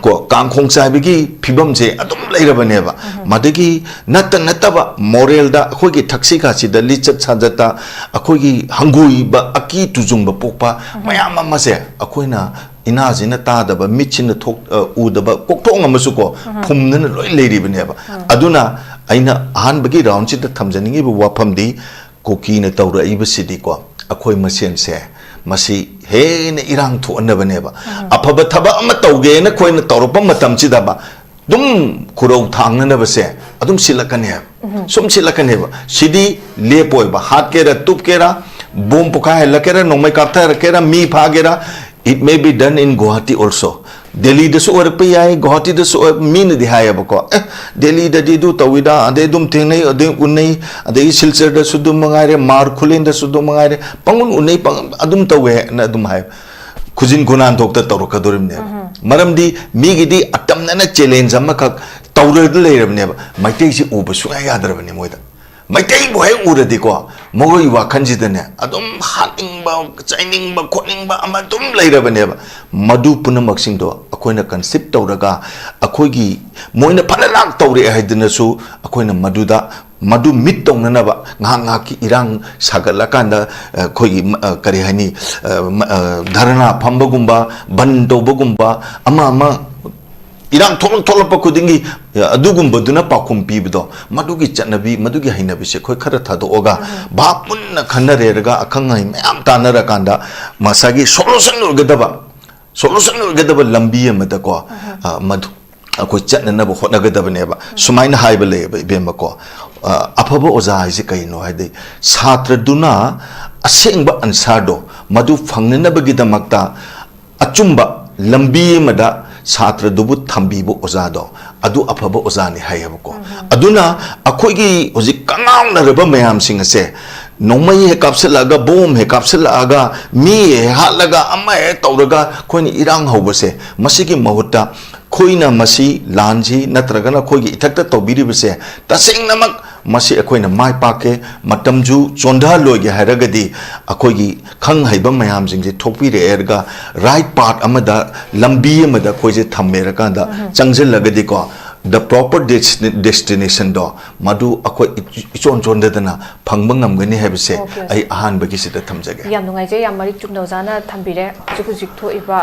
ꯀꯣ, ꯀꯥꯡꯈꯣꯡ ꯆꯥꯏꯕꯒꯤ ꯐꯤꯕꯝꯁꯦ ꯑꯗꯨꯝ ꯂꯩꯔꯕꯅꯦꯕ꯫ ꯃꯗꯒꯤ ꯅꯠꯇ ꯅꯠꯇꯕ moralꯗ, ꯑꯩꯈꯣꯏꯒꯤ ꯊꯛꯁꯤ ꯈꯥꯁꯤꯗ, ꯂꯤꯆꯠ ꯁꯥꯖꯠꯇ ꯑꯩꯈꯣꯏꯒꯤ ꯍꯪꯒꯣꯏꯕ, ꯑꯀꯤ ꯇꯨꯖꯨꯡꯕ ꯄꯣꯛꯄ ꯃꯌꯥꯝ ꯑꯃꯁꯦ ꯑꯩꯈꯣꯏꯅ ꯏꯅꯥꯁꯤꯅ ꯇꯥꯗꯕ, ꯃꯤꯠꯁꯤꯅ ꯊꯣꯛ-, ꯑ, ꯎꯗꯕ ꯀꯣꯛꯊꯣꯡ ꯑꯃꯁꯨ ꯀꯣ, ꯐꯨꯝꯗꯅ ꯂꯣꯏ ꯂꯩꯔꯤꯕꯅꯦꯕ꯫ ꯑꯗꯨꯅ ꯑꯩꯅ ꯑꯍꯥꯟꯕꯒꯤ roundꯁꯤꯗ ꯊꯝꯖꯅꯤꯡꯉꯤꯕ ꯋꯥꯐꯝꯗꯤ, ꯀꯨꯀꯤꯅ ꯇꯧꯔꯛꯏꯕꯁꯤꯗꯤꯀꯣ, ꯑꯩꯈꯣꯏ ꯃꯁꯦꯟꯁꯦ ꯃꯁꯤ ꯍꯦꯟꯅ ꯏꯔꯥꯡ ꯊꯣꯛꯍꯟꯅꯕꯅꯦꯕ꯫ ꯑꯐꯕ ꯊꯕꯛ ꯑꯃ ꯇꯧꯒꯦꯅ ꯑꯩꯈꯣꯏꯅ ꯇꯧꯔꯛꯄ ꯃꯇꯝꯁꯤꯗꯕ, ꯑꯗꯨꯝ ꯈꯨꯔꯧ ꯊꯥꯡꯅꯅꯕꯁꯦ ꯑꯗꯨꯝ ꯁꯤꯜꯂꯛꯀꯅꯦꯕ꯫ ꯁꯨꯝ ꯁꯤꯜꯂꯛꯀꯅꯦꯕ꯫ ꯁꯤꯗꯤ ꯂꯦꯞꯄꯣꯏꯕ꯫ ꯍꯥꯠꯀꯦꯔꯥ, ꯇꯨꯞꯀꯦꯔꯥ, ꯕꯣꯝ ꯄꯣꯈꯥꯏꯍꯜꯂꯛꯀꯦꯔꯥ, ꯅꯣꯡꯃꯩ ꯀꯥꯞꯊꯔꯛꯀꯦꯔꯥ, ꯃꯤ ꯐꯥꯒꯦꯔꯥ, it may be done in Guwahati also. ꯗꯦꯜꯂꯤꯗꯁꯨ ꯑꯣꯏꯔꯛꯄ ꯌꯥꯏ, ꯒꯨꯋꯥꯍꯥꯇꯤꯗꯁꯨ ꯑꯣꯏ-, ꯃꯤꯅꯗꯤ ꯍꯥꯏꯌꯦꯕꯀꯣ, "ꯑꯦ, ꯗꯦꯜꯂꯤꯗꯗꯤ ꯑꯗꯨ ꯇꯧꯏꯗ, ꯑꯗꯩ ꯑꯗꯨꯝ ꯊꯦꯡꯅꯩ, ꯑꯗꯩ ꯎꯅꯩ, ꯑꯗꯒꯤ ꯁꯤꯜꯆꯔꯗꯁꯨ ꯑꯗꯨꯝ ꯃꯉꯥꯏꯔꯦ, ꯃꯥꯔ ꯈꯨꯂꯦꯟꯗꯁꯨ ꯑꯗꯨꯝ ꯃꯉꯥꯏꯔꯦ, ꯄꯪꯎꯟ ꯎꯅꯩ, ꯄꯪ-, ꯑꯗꯨꯝ ꯇꯧꯋꯦꯅ ꯑꯗꯨꯝ ꯍꯥꯏ"꯫ ꯈꯨꯖꯤꯟ ꯈꯨꯅꯥꯟꯊꯣꯛꯇ ꯇꯧꯔꯛꯀꯗꯣꯔꯤꯕꯅꯦꯕ꯫ ꯃꯔꯝꯗꯤ ꯃꯤꯒꯤꯗꯤ ꯑꯇꯝꯅꯅ challenge ꯑꯃꯈꯛ ꯇꯧꯔꯒ ꯂꯩꯔꯕꯅꯦꯕ꯫ ꯃꯩꯇꯩꯁꯤ ꯎꯕ ꯁꯨꯡꯌꯥ ꯌꯥꯗ꯭ꯔꯕꯅꯦ ꯃꯣꯏꯗ꯫ ꯃꯩꯇꯩꯕꯨ ꯍꯦꯛ ꯎꯔꯗꯤꯀꯣ, ꯃꯈꯣꯏꯒꯤ ꯋꯥꯈꯜꯁꯤꯗꯅꯦ ꯑꯗꯨꯝ ꯍꯥꯠꯅꯤꯡꯕ, ꯆꯩꯅꯤꯡꯕ, ꯈꯣꯠꯅꯤꯡꯕ ꯑꯃ ꯑꯗꯨꯝ ꯂꯩꯔꯕꯅꯦꯕ꯫ ꯃꯗꯨ ꯄꯨꯝꯅꯃꯛꯁꯤꯡꯗꯣ ꯑꯩꯈꯣꯏꯅ conceive ꯇꯧꯔꯒ, ꯑꯩꯈꯣꯏꯒꯤ, ꯃꯣꯏꯅ ꯐꯅ ꯂꯥꯛ ꯇꯧꯔꯛꯑꯦ ꯍꯥꯏꯗꯨꯅꯁꯨ, ꯑꯩꯈꯣꯏꯅ ꯃꯗꯨꯗ, ꯃꯗꯨ ꯃꯤꯠ ꯇꯧꯅꯅꯕ, ꯉꯥꯏꯍꯥꯛ ꯉꯥꯏꯍꯥꯛꯀꯤ ꯏꯔꯥꯡ ꯁꯥꯒꯠꯂꯀꯥꯟꯗ, ꯑꯩꯈꯣꯏꯒꯤ, ꯀꯔꯤ ꯍꯥꯏꯅꯤ, ꯙꯔꯅꯥ ꯐꯝꯕꯒꯨꯝꯕ, ꯕꯟ ꯇꯧꯕꯒꯨꯝꯕ, ꯑꯃ ꯑꯃ ꯏꯔꯥꯡ ꯊꯣꯛꯂꯛ-, ꯊꯣꯛꯂꯛꯄ ꯈꯨꯗꯤꯡꯒꯤ, ꯑ, ꯑꯗꯨꯒꯨꯝꯕꯗꯨꯅ ꯄꯥꯎꯈꯨꯝ ꯄꯤꯕꯗꯣ, ꯃꯗꯨꯒꯤ ꯆꯠꯅꯕꯤ, ꯃꯗꯨꯒꯤ ꯍꯩꯅꯕꯤꯁꯦ ꯑꯩꯈꯣꯏ ꯈꯔ ꯊꯥꯗꯣꯛꯑꯒ, ꯚꯥꯞ ꯃꯨꯟꯅ ꯈꯟꯅꯔꯦꯔꯒ, ꯑꯈꯪ ꯑꯍꯩ ꯃꯌꯥꯝ ꯇꯥꯟꯅꯔꯀꯥꯟꯗ, ꯉꯁꯥꯏꯒꯤ solution ꯑꯣꯏꯒꯗꯕ, solution ꯑꯣꯏꯒꯗꯕ ꯂꯝꯕꯤ ꯑꯃꯗꯀꯣ, ꯑ, ꯃꯗꯨ ꯑꯩꯈꯣꯏ ꯆꯠꯅꯅꯕ ꯍꯣꯠꯅꯒꯗꯕꯅꯦꯕ꯫ ꯁꯨꯃꯥꯏꯅ ꯍꯥꯏꯕ ꯂꯩꯌꯦꯕ, ꯏꯕꯦꯝꯃꯀꯣ, ꯑ, ꯑꯐꯕ ꯑꯣꯖꯥ ꯍꯥꯏꯁꯦ ꯀꯩꯅꯣ ꯍꯥꯏꯗꯤ, ꯁꯥꯇ꯭ꯔꯗꯨꯅ ꯑꯁꯦꯡꯕ answerꯗꯣ ꯃꯗꯨ ꯐꯪꯅꯅꯕꯒꯤꯗꯃꯛꯇ ꯑꯆꯨꯝꯕ ꯂꯝꯕꯤ ꯑꯃꯗ ꯁꯥꯇ꯭ꯔꯗꯨꯕꯨ ꯊꯝꯕꯤꯕ ꯑꯣꯖꯥꯗꯣ, ꯑꯗꯨ ꯑꯐꯕ ꯑꯣꯖꯥꯅꯤ ꯍꯥꯏꯌꯦꯕꯀꯣ꯫ ꯑꯗꯨꯅ ꯑꯩꯈꯣꯏꯒꯤ ꯍꯧꯖꯤꯛ ꯀꯉꯥꯎꯅꯔꯕ ꯃꯌꯥꯝꯁꯤꯡ ꯑꯁꯦ, ꯅꯣꯡꯃꯩ ꯍꯦꯛ ꯀꯥꯞꯁꯤꯜꯂꯛꯑꯒ, ꯕꯣꯝ ꯍꯦꯛ ꯀꯥꯞꯁꯤꯜꯂꯛꯑꯒ, ꯃꯤ ꯍꯦꯛ ꯍꯥꯠꯂꯒ, ꯑꯃ ꯍꯦꯛ ꯇꯧꯔꯒ ꯑꯩꯈꯣꯏꯅ ꯏꯔꯥꯡ ꯍꯧꯕꯁꯦ, ꯃꯁꯤꯒꯤ ꯃꯍꯨꯠꯇ ꯑꯩꯈꯣꯏꯅ ꯃꯁꯤ, ꯂꯥꯟꯁꯤ ꯅꯠꯇ꯭ꯔꯒꯅ ꯑꯩꯈꯣꯏꯒꯤ ꯏꯊꯛꯇ ꯇꯧꯕꯤꯔꯤꯕꯁꯦ, ꯇꯁꯦꯡꯅꯃꯛ ꯃꯁꯤ ꯑꯩꯈꯣꯏꯅ ꯃꯥꯏ ꯄꯥꯛꯀꯦ, ꯃꯇꯝꯁꯨ ꯆꯣꯟꯊꯍꯜꯂꯣꯏꯒꯦ ꯍꯥꯏꯔꯒꯗꯤ, ꯑꯩꯈꯣꯏꯒꯤ ꯈꯪ ꯍꯩꯕ ꯃꯌꯥꯝꯁꯤꯡꯁꯦ ꯊꯣꯛꯄꯤꯔꯛꯑꯦ ꯍꯥꯏꯔꯒ, ꯔꯥꯏꯠ ꯄꯥꯠ ꯑꯃꯗ, ꯂꯝꯕꯤ ꯑꯃꯗ ꯑꯩꯈꯣꯏꯁꯦ ꯊꯝꯃꯦꯔꯀꯥꯟꯗ ꯆꯪꯁꯤꯜꯂꯒꯗꯤꯀꯣ, the proper desti-, destination ꯗꯣ, ꯃꯗꯨ ꯑꯩꯈꯣꯏ ꯏꯆꯣꯟ ꯆꯣꯟꯗꯗꯅ ꯐꯪꯕ ꯉꯝꯒꯅꯤ ꯍꯥꯏꯕꯁꯦ ꯑꯣꯀꯦ, ꯑꯣꯖꯥ꯫ ꯑꯩ ꯑꯍꯥꯟꯕꯒꯤꯁꯤꯗ ꯊꯝꯖꯒꯦ꯫ ꯌꯥꯝ ꯅꯨꯡꯉꯥꯏꯖꯩ, ꯌꯥꯝ ꯃꯔꯤꯛ ꯆꯨꯝꯅ ꯑꯣꯖꯥꯅ ꯊꯝꯕꯤꯔꯦ꯫ ꯍꯧꯖꯤꯛ ꯍꯧꯖꯤꯛ ꯊꯣꯛꯏꯕ,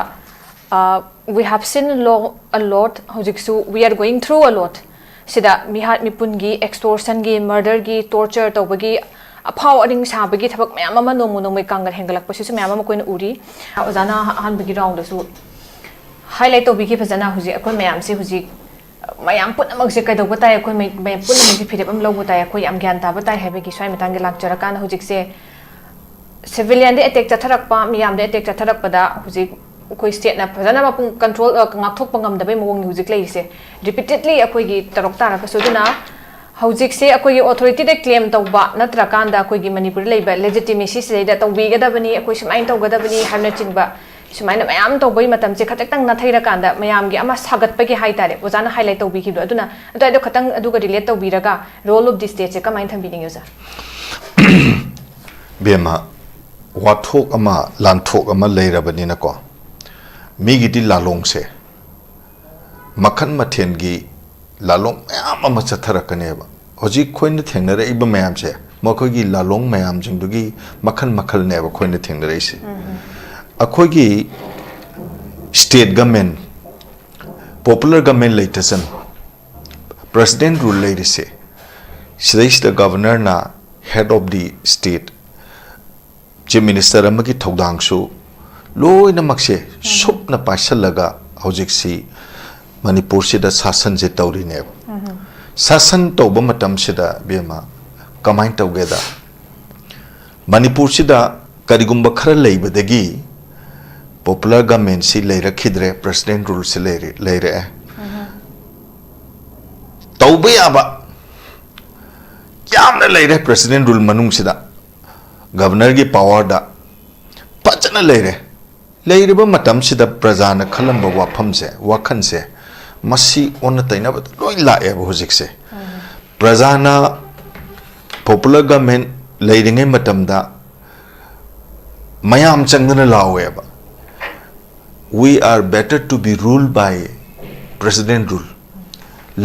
ꯑ, we have seen lo-, a lot, ꯍꯧꯖꯤꯛꯁꯨ we are going through a lot꯫ ꯁꯤꯗ ꯃꯤꯍꯥꯠ ꯃꯤꯄꯨꯟꯒꯤ, extortion ꯒꯤ, murder ꯒꯤ, torture ꯇꯧꯕꯒꯤ, ꯑꯐꯥꯎ ꯑꯔꯤꯡ ꯁꯥꯕꯒꯤ ꯊꯕꯛ ꯃꯌꯥꯝ ꯑꯃ ꯅꯣꯡꯃ ꯅꯣꯡꯃꯒꯤ ꯀꯥꯡꯒꯠ ꯍꯦꯟꯒꯠꯂꯛꯄꯁꯤꯁꯨ ꯃꯌꯥꯝ ꯑꯃ ꯑꯩꯈꯣꯏꯅ ꯎꯔꯤ꯫ ꯑꯣꯖꯥꯅ ꯑꯍꯥꯟꯕꯒꯤ round ꯗꯁꯨ highlight ꯇꯧꯕꯤꯈꯤ ꯐꯖꯅ꯫ ꯍꯧꯖꯤꯛ ꯑꯩꯈꯣꯏ ꯃꯌꯥꯝꯁꯦ ꯍꯧꯖꯤꯛ ꯃꯌꯥꯝ ꯄꯨꯝꯅꯃꯛꯁꯦ ꯀꯩꯗꯧꯕ ꯇꯥꯏ, ꯑꯩꯈꯣꯏ ꯃꯩ-, ꯃꯌꯥꯝ ꯄꯨꯝꯅꯃꯛꯁꯦ ꯐꯤꯔꯦꯞ ꯑꯃ ꯂꯧꯕ ꯇꯥꯏ, ꯑꯩꯈꯣꯏ ꯌꯥꯝ ꯒ꯭ꯌꯥꯟ ꯇꯥꯕ ꯇꯥꯏ ꯍꯥꯏꯕꯒꯤ ꯁ꯭ꯋꯥꯏ ꯃꯇꯥꯡꯒꯤ ꯂꯥꯛꯆꯔꯀꯥꯟꯗ, ꯍꯧꯖꯤꯛꯁꯦ civilian ꯗ attack ꯆꯠꯊꯔꯛꯄ, ꯃꯤꯌꯥꯝꯗ attack ꯆꯠꯊꯔꯛꯄꯗ ꯍꯧꯖꯤꯛ ꯑꯩꯈꯣꯏ state ꯅ ꯐꯖꯅ ꯃꯄꯨꯡ control, ꯑ, ꯉꯥꯛꯊꯣꯛꯄ ꯉꯝꯗꯕꯩ ꯃꯑꯣꯡꯅꯤ ꯍꯧꯖꯤꯛ ꯂꯩꯔꯤꯁꯦ꯫ Repeatedly ꯑꯩꯈꯣꯏꯒꯤ ꯇꯧꯔꯛ ꯇꯥꯔꯒꯁꯨ꯫ ꯑꯗꯨꯅ ꯍꯧꯖꯤꯛꯁꯦ ꯑꯩꯈꯣꯏꯒꯤ authority ꯗ claim ꯇꯧꯕ ꯅꯠꯇ꯭ꯔꯀꯥꯟꯗ ꯑꯩꯈꯣꯏꯒꯤ ꯃꯅꯤꯄꯨꯔꯗ ꯂꯩꯕ legitimacy ꯁꯤꯗꯩꯗ ꯇꯧꯕꯤꯒꯗꯕꯅꯤ, ꯑꯩꯈꯣꯏ ꯁꯨꯃꯥꯏꯅ ꯇꯧꯒꯗꯕꯅꯤ ꯍꯥꯏꯕꯅꯆꯤꯡꯕ ꯁꯨꯃꯥꯏꯅ ꯃꯌꯥꯝ ꯇꯧꯕꯒꯤ ꯃꯇꯝꯁꯦ ꯈꯇꯪ ꯅꯥꯊꯩꯔꯀꯥꯟꯗ ꯃꯌꯥꯝꯒꯤ ꯑꯃ ꯁꯥꯒꯠꯄꯒꯤ ꯍꯥꯏꯇꯥꯔꯦ, ꯑꯣꯖꯥꯅ highlight ꯇꯧꯕꯤꯈꯤꯕꯗꯣ, ꯑꯗꯨꯅ ꯑꯗꯨꯋꯥꯏꯗꯣ ꯈꯇꯪ ꯑꯗꯨꯒ relate ꯇꯧꯕꯤꯔꯒ role of the state ꯁꯦ ꯀꯃꯥꯏꯅ ꯊꯝꯕꯤꯅꯤꯡꯉꯤ ꯑꯣꯖꯥ? ꯕꯦꯝꯃ, ꯋꯥꯊꯣꯛ ꯑꯃ, ꯂꯥꯟꯊꯣꯛ ꯑꯃ ꯂꯩꯔꯕꯅꯤꯅꯀꯣ, ꯃꯤꯒꯤꯗꯤ ꯂꯥꯂꯣꯡꯁꯦ ꯃꯈꯜ ꯃꯊꯦꯜꯒꯤ ꯂꯥꯂꯣꯡ ꯃꯌꯥꯝ ꯑꯃ ꯆꯠꯊꯔꯛꯀꯅꯦꯕ꯫ ꯍꯧꯖꯤꯛ ꯑꯩꯈꯣꯏꯅ ꯊꯦꯡꯅꯔꯛꯏꯕ ꯃꯌꯥꯝꯁꯦ, ꯃꯈꯣꯏꯒꯤ ꯂꯥꯂꯣꯡ ꯃꯌꯥꯝꯁꯤꯡꯗꯨꯒꯤ ꯃꯈꯜ ꯃꯈꯜꯅꯦꯕ ꯑꯩꯈꯣꯏꯅ ꯊꯦꯡꯅꯔꯛꯏꯁꯦ꯫ ꯑꯩꯈꯣꯏꯒꯤ state government, popular government ꯂꯩꯇꯆꯟ, president rule ꯂꯩꯔꯤꯁꯦ, ꯁꯤꯗꯩꯁꯤꯗ governor ꯅ head of the state, chief minister ꯑꯃꯒꯤ ꯊꯧꯗꯥꯡꯁꯨ ꯂꯣꯏꯅꯃꯛꯁꯦ ꯁꯨꯞꯅ ꯄꯥꯏꯁꯜꯂꯒ ꯍꯧꯖꯤꯛꯁꯤ ꯃꯅꯤꯄꯨꯔꯁꯤꯗ ꯁꯥꯁꯟꯁꯦ ꯇꯧꯔꯤꯅꯦꯕ꯫ ꯁꯥꯁꯟ ꯇꯧꯕ ꯃꯇꯝꯁꯤꯗ, ꯏꯕꯦꯝꯃ, ꯀꯃꯥꯏꯅ ꯇꯧꯒꯦꯗ, ꯃꯅꯤꯄꯨꯔꯁꯤꯗ ꯀꯔꯤꯒꯨꯝꯕ ꯈꯔ ꯂꯩꯕꯗꯒꯤ Popular government ꯁꯤ ꯂꯩꯔꯛꯈꯤꯗ꯭ꯔꯦ, President Rule ꯁꯤ ꯂꯩꯔꯦ, ꯂꯩꯔꯛꯑꯦ꯫ ꯇꯧꯕ ꯌꯥꯕ ꯌꯥꯝꯅ ꯂꯩꯔꯦ President Rule ꯃꯅꯨꯡꯁꯤꯗ, Governor ꯒꯤ power ꯗ ꯐꯖꯅ ꯂꯩꯔꯦ꯫ ꯂꯩꯔꯤꯕ ꯃꯇꯝꯁꯤꯗ ꯄ꯭ꯔꯖꯥꯅ ꯈꯜꯂꯝꯕ ꯋꯥꯐꯝꯁꯦ, ꯋꯥꯈꯜꯁꯦ, ꯃꯁꯤ ꯑꯣꯟꯅ ꯇꯩꯅꯕꯗ ꯂꯣꯏ ꯂꯥꯛꯑꯦꯕ ꯍꯧꯖꯤꯛꯁꯦ꯫ ꯄ꯭ꯔꯖꯥꯅ popular government ꯂꯩꯔꯤꯉꯩ ꯃꯇꯝꯗ ꯃꯌꯥꯝ ꯆꯪꯗꯅ ꯂꯥꯎꯋꯦꯕ, "We are better to be ruled by President Rule."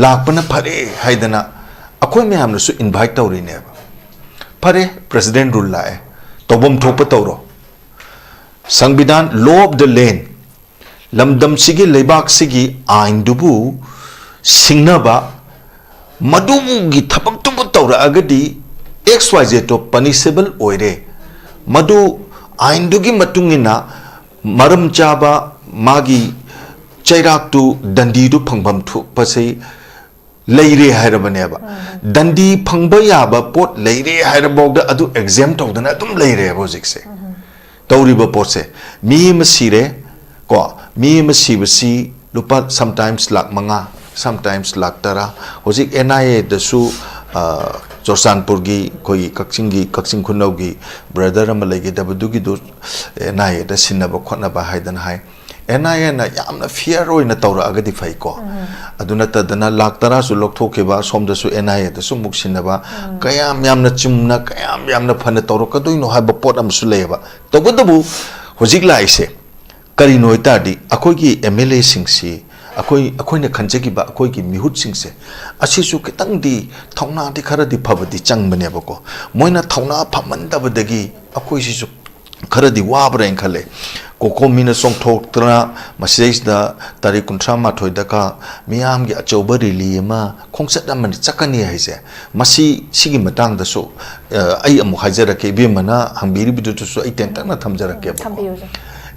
ꯂꯥꯛꯄꯅ ꯐꯔꯦ ꯍꯥꯏꯗꯅ ꯑꯩꯈꯣꯏ ꯃꯌꯥꯝꯅꯁꯨ invite ꯇꯧꯔꯤꯅꯦꯕ꯫ ꯐꯔꯦ, President Rule ꯂꯥꯛꯑꯦ, ꯇꯧꯐꯝ ꯊꯣꯛꯄ ꯇꯧꯔꯣ꯫ ꯁꯪꯕꯤꯙꯥꯟ, law of the land, ꯂꯝꯗꯝꯁꯤꯒꯤ, ꯂꯩꯕꯥꯛꯁꯤꯒꯤ ꯑꯥꯏꯟꯗꯨꯕꯨ ꯁꯤꯡꯅꯕ, ꯃꯗꯨꯒꯤ ꯊꯕꯛꯇꯨꯕꯨ ꯇꯧꯔꯛꯑꯒꯗꯤ X Y Z ꯇꯣ punishable ꯑꯣꯏꯔꯦ꯫ ꯃꯗꯨ ꯑꯥꯏꯟꯗꯨꯒꯤ ꯃꯇꯨꯡ ꯏꯟꯅ ꯃꯔꯝ ꯆꯥꯕ ꯃꯥꯒꯤ ꯆꯩꯔꯥꯛꯇꯨ, ꯗꯟꯗꯤꯗꯨ ꯐꯪꯐꯝ ꯊꯣꯛꯄꯁꯤ ꯂꯩꯔꯦ ꯍꯥꯏꯔꯕꯅꯦꯕ꯫ ꯗꯟꯗꯤ ꯐꯪꯕ ꯌꯥꯕ ꯄꯣꯠ ꯂꯩꯔꯦ ꯍꯥꯏꯔꯕꯐꯥꯎꯗ ꯑꯗꯨ exempt ꯇꯧꯗꯅ ꯑꯗꯨꯝ ꯂꯩꯔꯦꯕ ꯍꯧꯖꯤꯛꯁꯦ꯫ ꯇꯧꯔꯤꯕ ꯄꯣꯠꯁꯦ, ꯃꯤ ꯑꯃ ꯁꯤꯔꯦ ꯀꯣ, ꯃꯤ ꯑꯃ ꯁꯤꯕꯁꯤ ꯂꯨꯄꯥ sometimes ꯂꯥꯛ ꯃꯉꯥ, sometimes ꯂꯥꯛ ꯇꯔꯥ꯫ ꯍꯧꯖꯤꯛ N I A ꯗꯁꯨ, ꯑ, ꯆꯨꯔꯆꯥꯟꯄꯨꯔꯒꯤ, ꯑꯩꯈꯣꯏꯒꯤ ꯀꯛꯆꯤꯡꯒꯤ, ꯀꯛꯆꯤꯡ ꯈꯨꯅꯧꯒꯤ brother ꯑꯃ ꯂꯩꯈꯤꯗꯕꯗꯨꯒꯤꯗꯨ N I A ꯗ ꯁꯤꯟꯅꯕ ꯈꯣꯠꯅꯕ ꯍꯥꯏꯗꯅ ꯍꯥꯏ꯫ N I A ꯅ ꯌꯥꯝꯅ fair ꯑꯣꯏꯅ ꯇꯧꯔꯛꯑꯒꯗꯤ ꯐꯩꯀꯣ꯫ ꯑꯗꯨ ꯅꯠꯇꯗꯅ ꯂꯥꯛ ꯇꯔꯥꯁꯨ ꯂꯧꯊꯣꯛꯈꯤꯕ, ꯁꯣꯝꯗꯁꯨ N I A ꯗꯁꯨ ꯑꯃꯨꯛ ꯁꯤꯟꯅꯕ, ꯀꯌꯥꯝ ꯌꯥꯝꯅ ꯆꯨꯝꯅ, ꯀꯌꯥꯝ ꯌꯥꯝꯅ ꯐꯅ ꯇꯧꯔꯛꯀꯗꯣꯏꯅꯣ ꯍꯥꯏꯕ ꯄꯣꯠ ꯑꯃꯁꯨ ꯂꯩꯌꯦꯕ꯫ ꯇꯧꯕꯇꯕꯨ ꯍꯧꯖꯤꯛ ꯂꯥꯛꯏꯁꯦ ꯀꯔꯤꯅꯣ ꯍꯥꯏ ꯇꯥꯔꯗꯤ, ꯑꯩꯈꯣꯏꯒꯤ M L A ꯁꯤꯡꯁꯤ, ꯑꯩꯈꯣꯏ, ꯑꯩꯈꯣꯏꯅ ꯈꯟꯖꯈꯤꯕ ꯑꯩꯈꯣꯏꯒꯤ ꯃꯤꯍꯨꯠꯁꯤꯡꯁꯦ, ꯑꯁꯤꯁꯨ ꯈꯤꯇꯪꯗꯤ ꯊꯧꯅꯥꯗꯤ ꯈꯔꯗꯤ ꯐꯕꯗꯤ ꯆꯪꯕꯅꯦꯕꯀꯣ꯫ ꯃꯣꯏꯅ ꯊꯧꯅꯥ ꯐꯃꯟꯗꯕꯗꯒꯤ ꯑꯩꯈꯣꯏꯁꯤꯁꯨ ꯈꯔꯗꯤ ꯋꯥꯕ꯭ꯔꯥ ꯍꯥꯏꯅ ꯈꯜꯂꯦ꯫ ꯀꯣꯀꯣꯃꯤꯅ ꯆꯣꯡꯊꯣꯛꯇꯅ ꯃꯁꯤꯗꯩꯁꯤꯗ ꯇꯥꯔꯤꯛ ꯀꯨꯟꯊ꯭ꯔꯥ ꯃꯥꯊꯣꯏꯗꯒ ꯃꯤꯌꯥꯝꯒꯤ ꯑꯆꯧꯕ rally ꯑꯃ, ꯈꯣꯡꯆꯠ ꯑꯃ ꯆꯠꯀꯅꯤ ꯍꯥꯏꯁꯦ, ꯃꯁꯤ, ꯁꯤꯒꯤ ꯃꯇꯥꯡꯗꯁꯨ, ꯑ, ꯑꯩ ꯑꯃꯨꯛ ꯍꯥꯏꯖꯔꯛꯀꯦ, ꯏꯕꯦꯝꯃꯅ ꯍꯪꯕꯤꯔꯤꯕꯗꯨꯗꯁꯨ ꯑꯩ ꯇꯦꯟꯇꯛꯅ ꯊꯝꯖꯔꯛꯀꯦꯕꯀꯣ꯫ ꯊꯝꯕꯤꯌꯨ, ꯁꯥꯔ꯫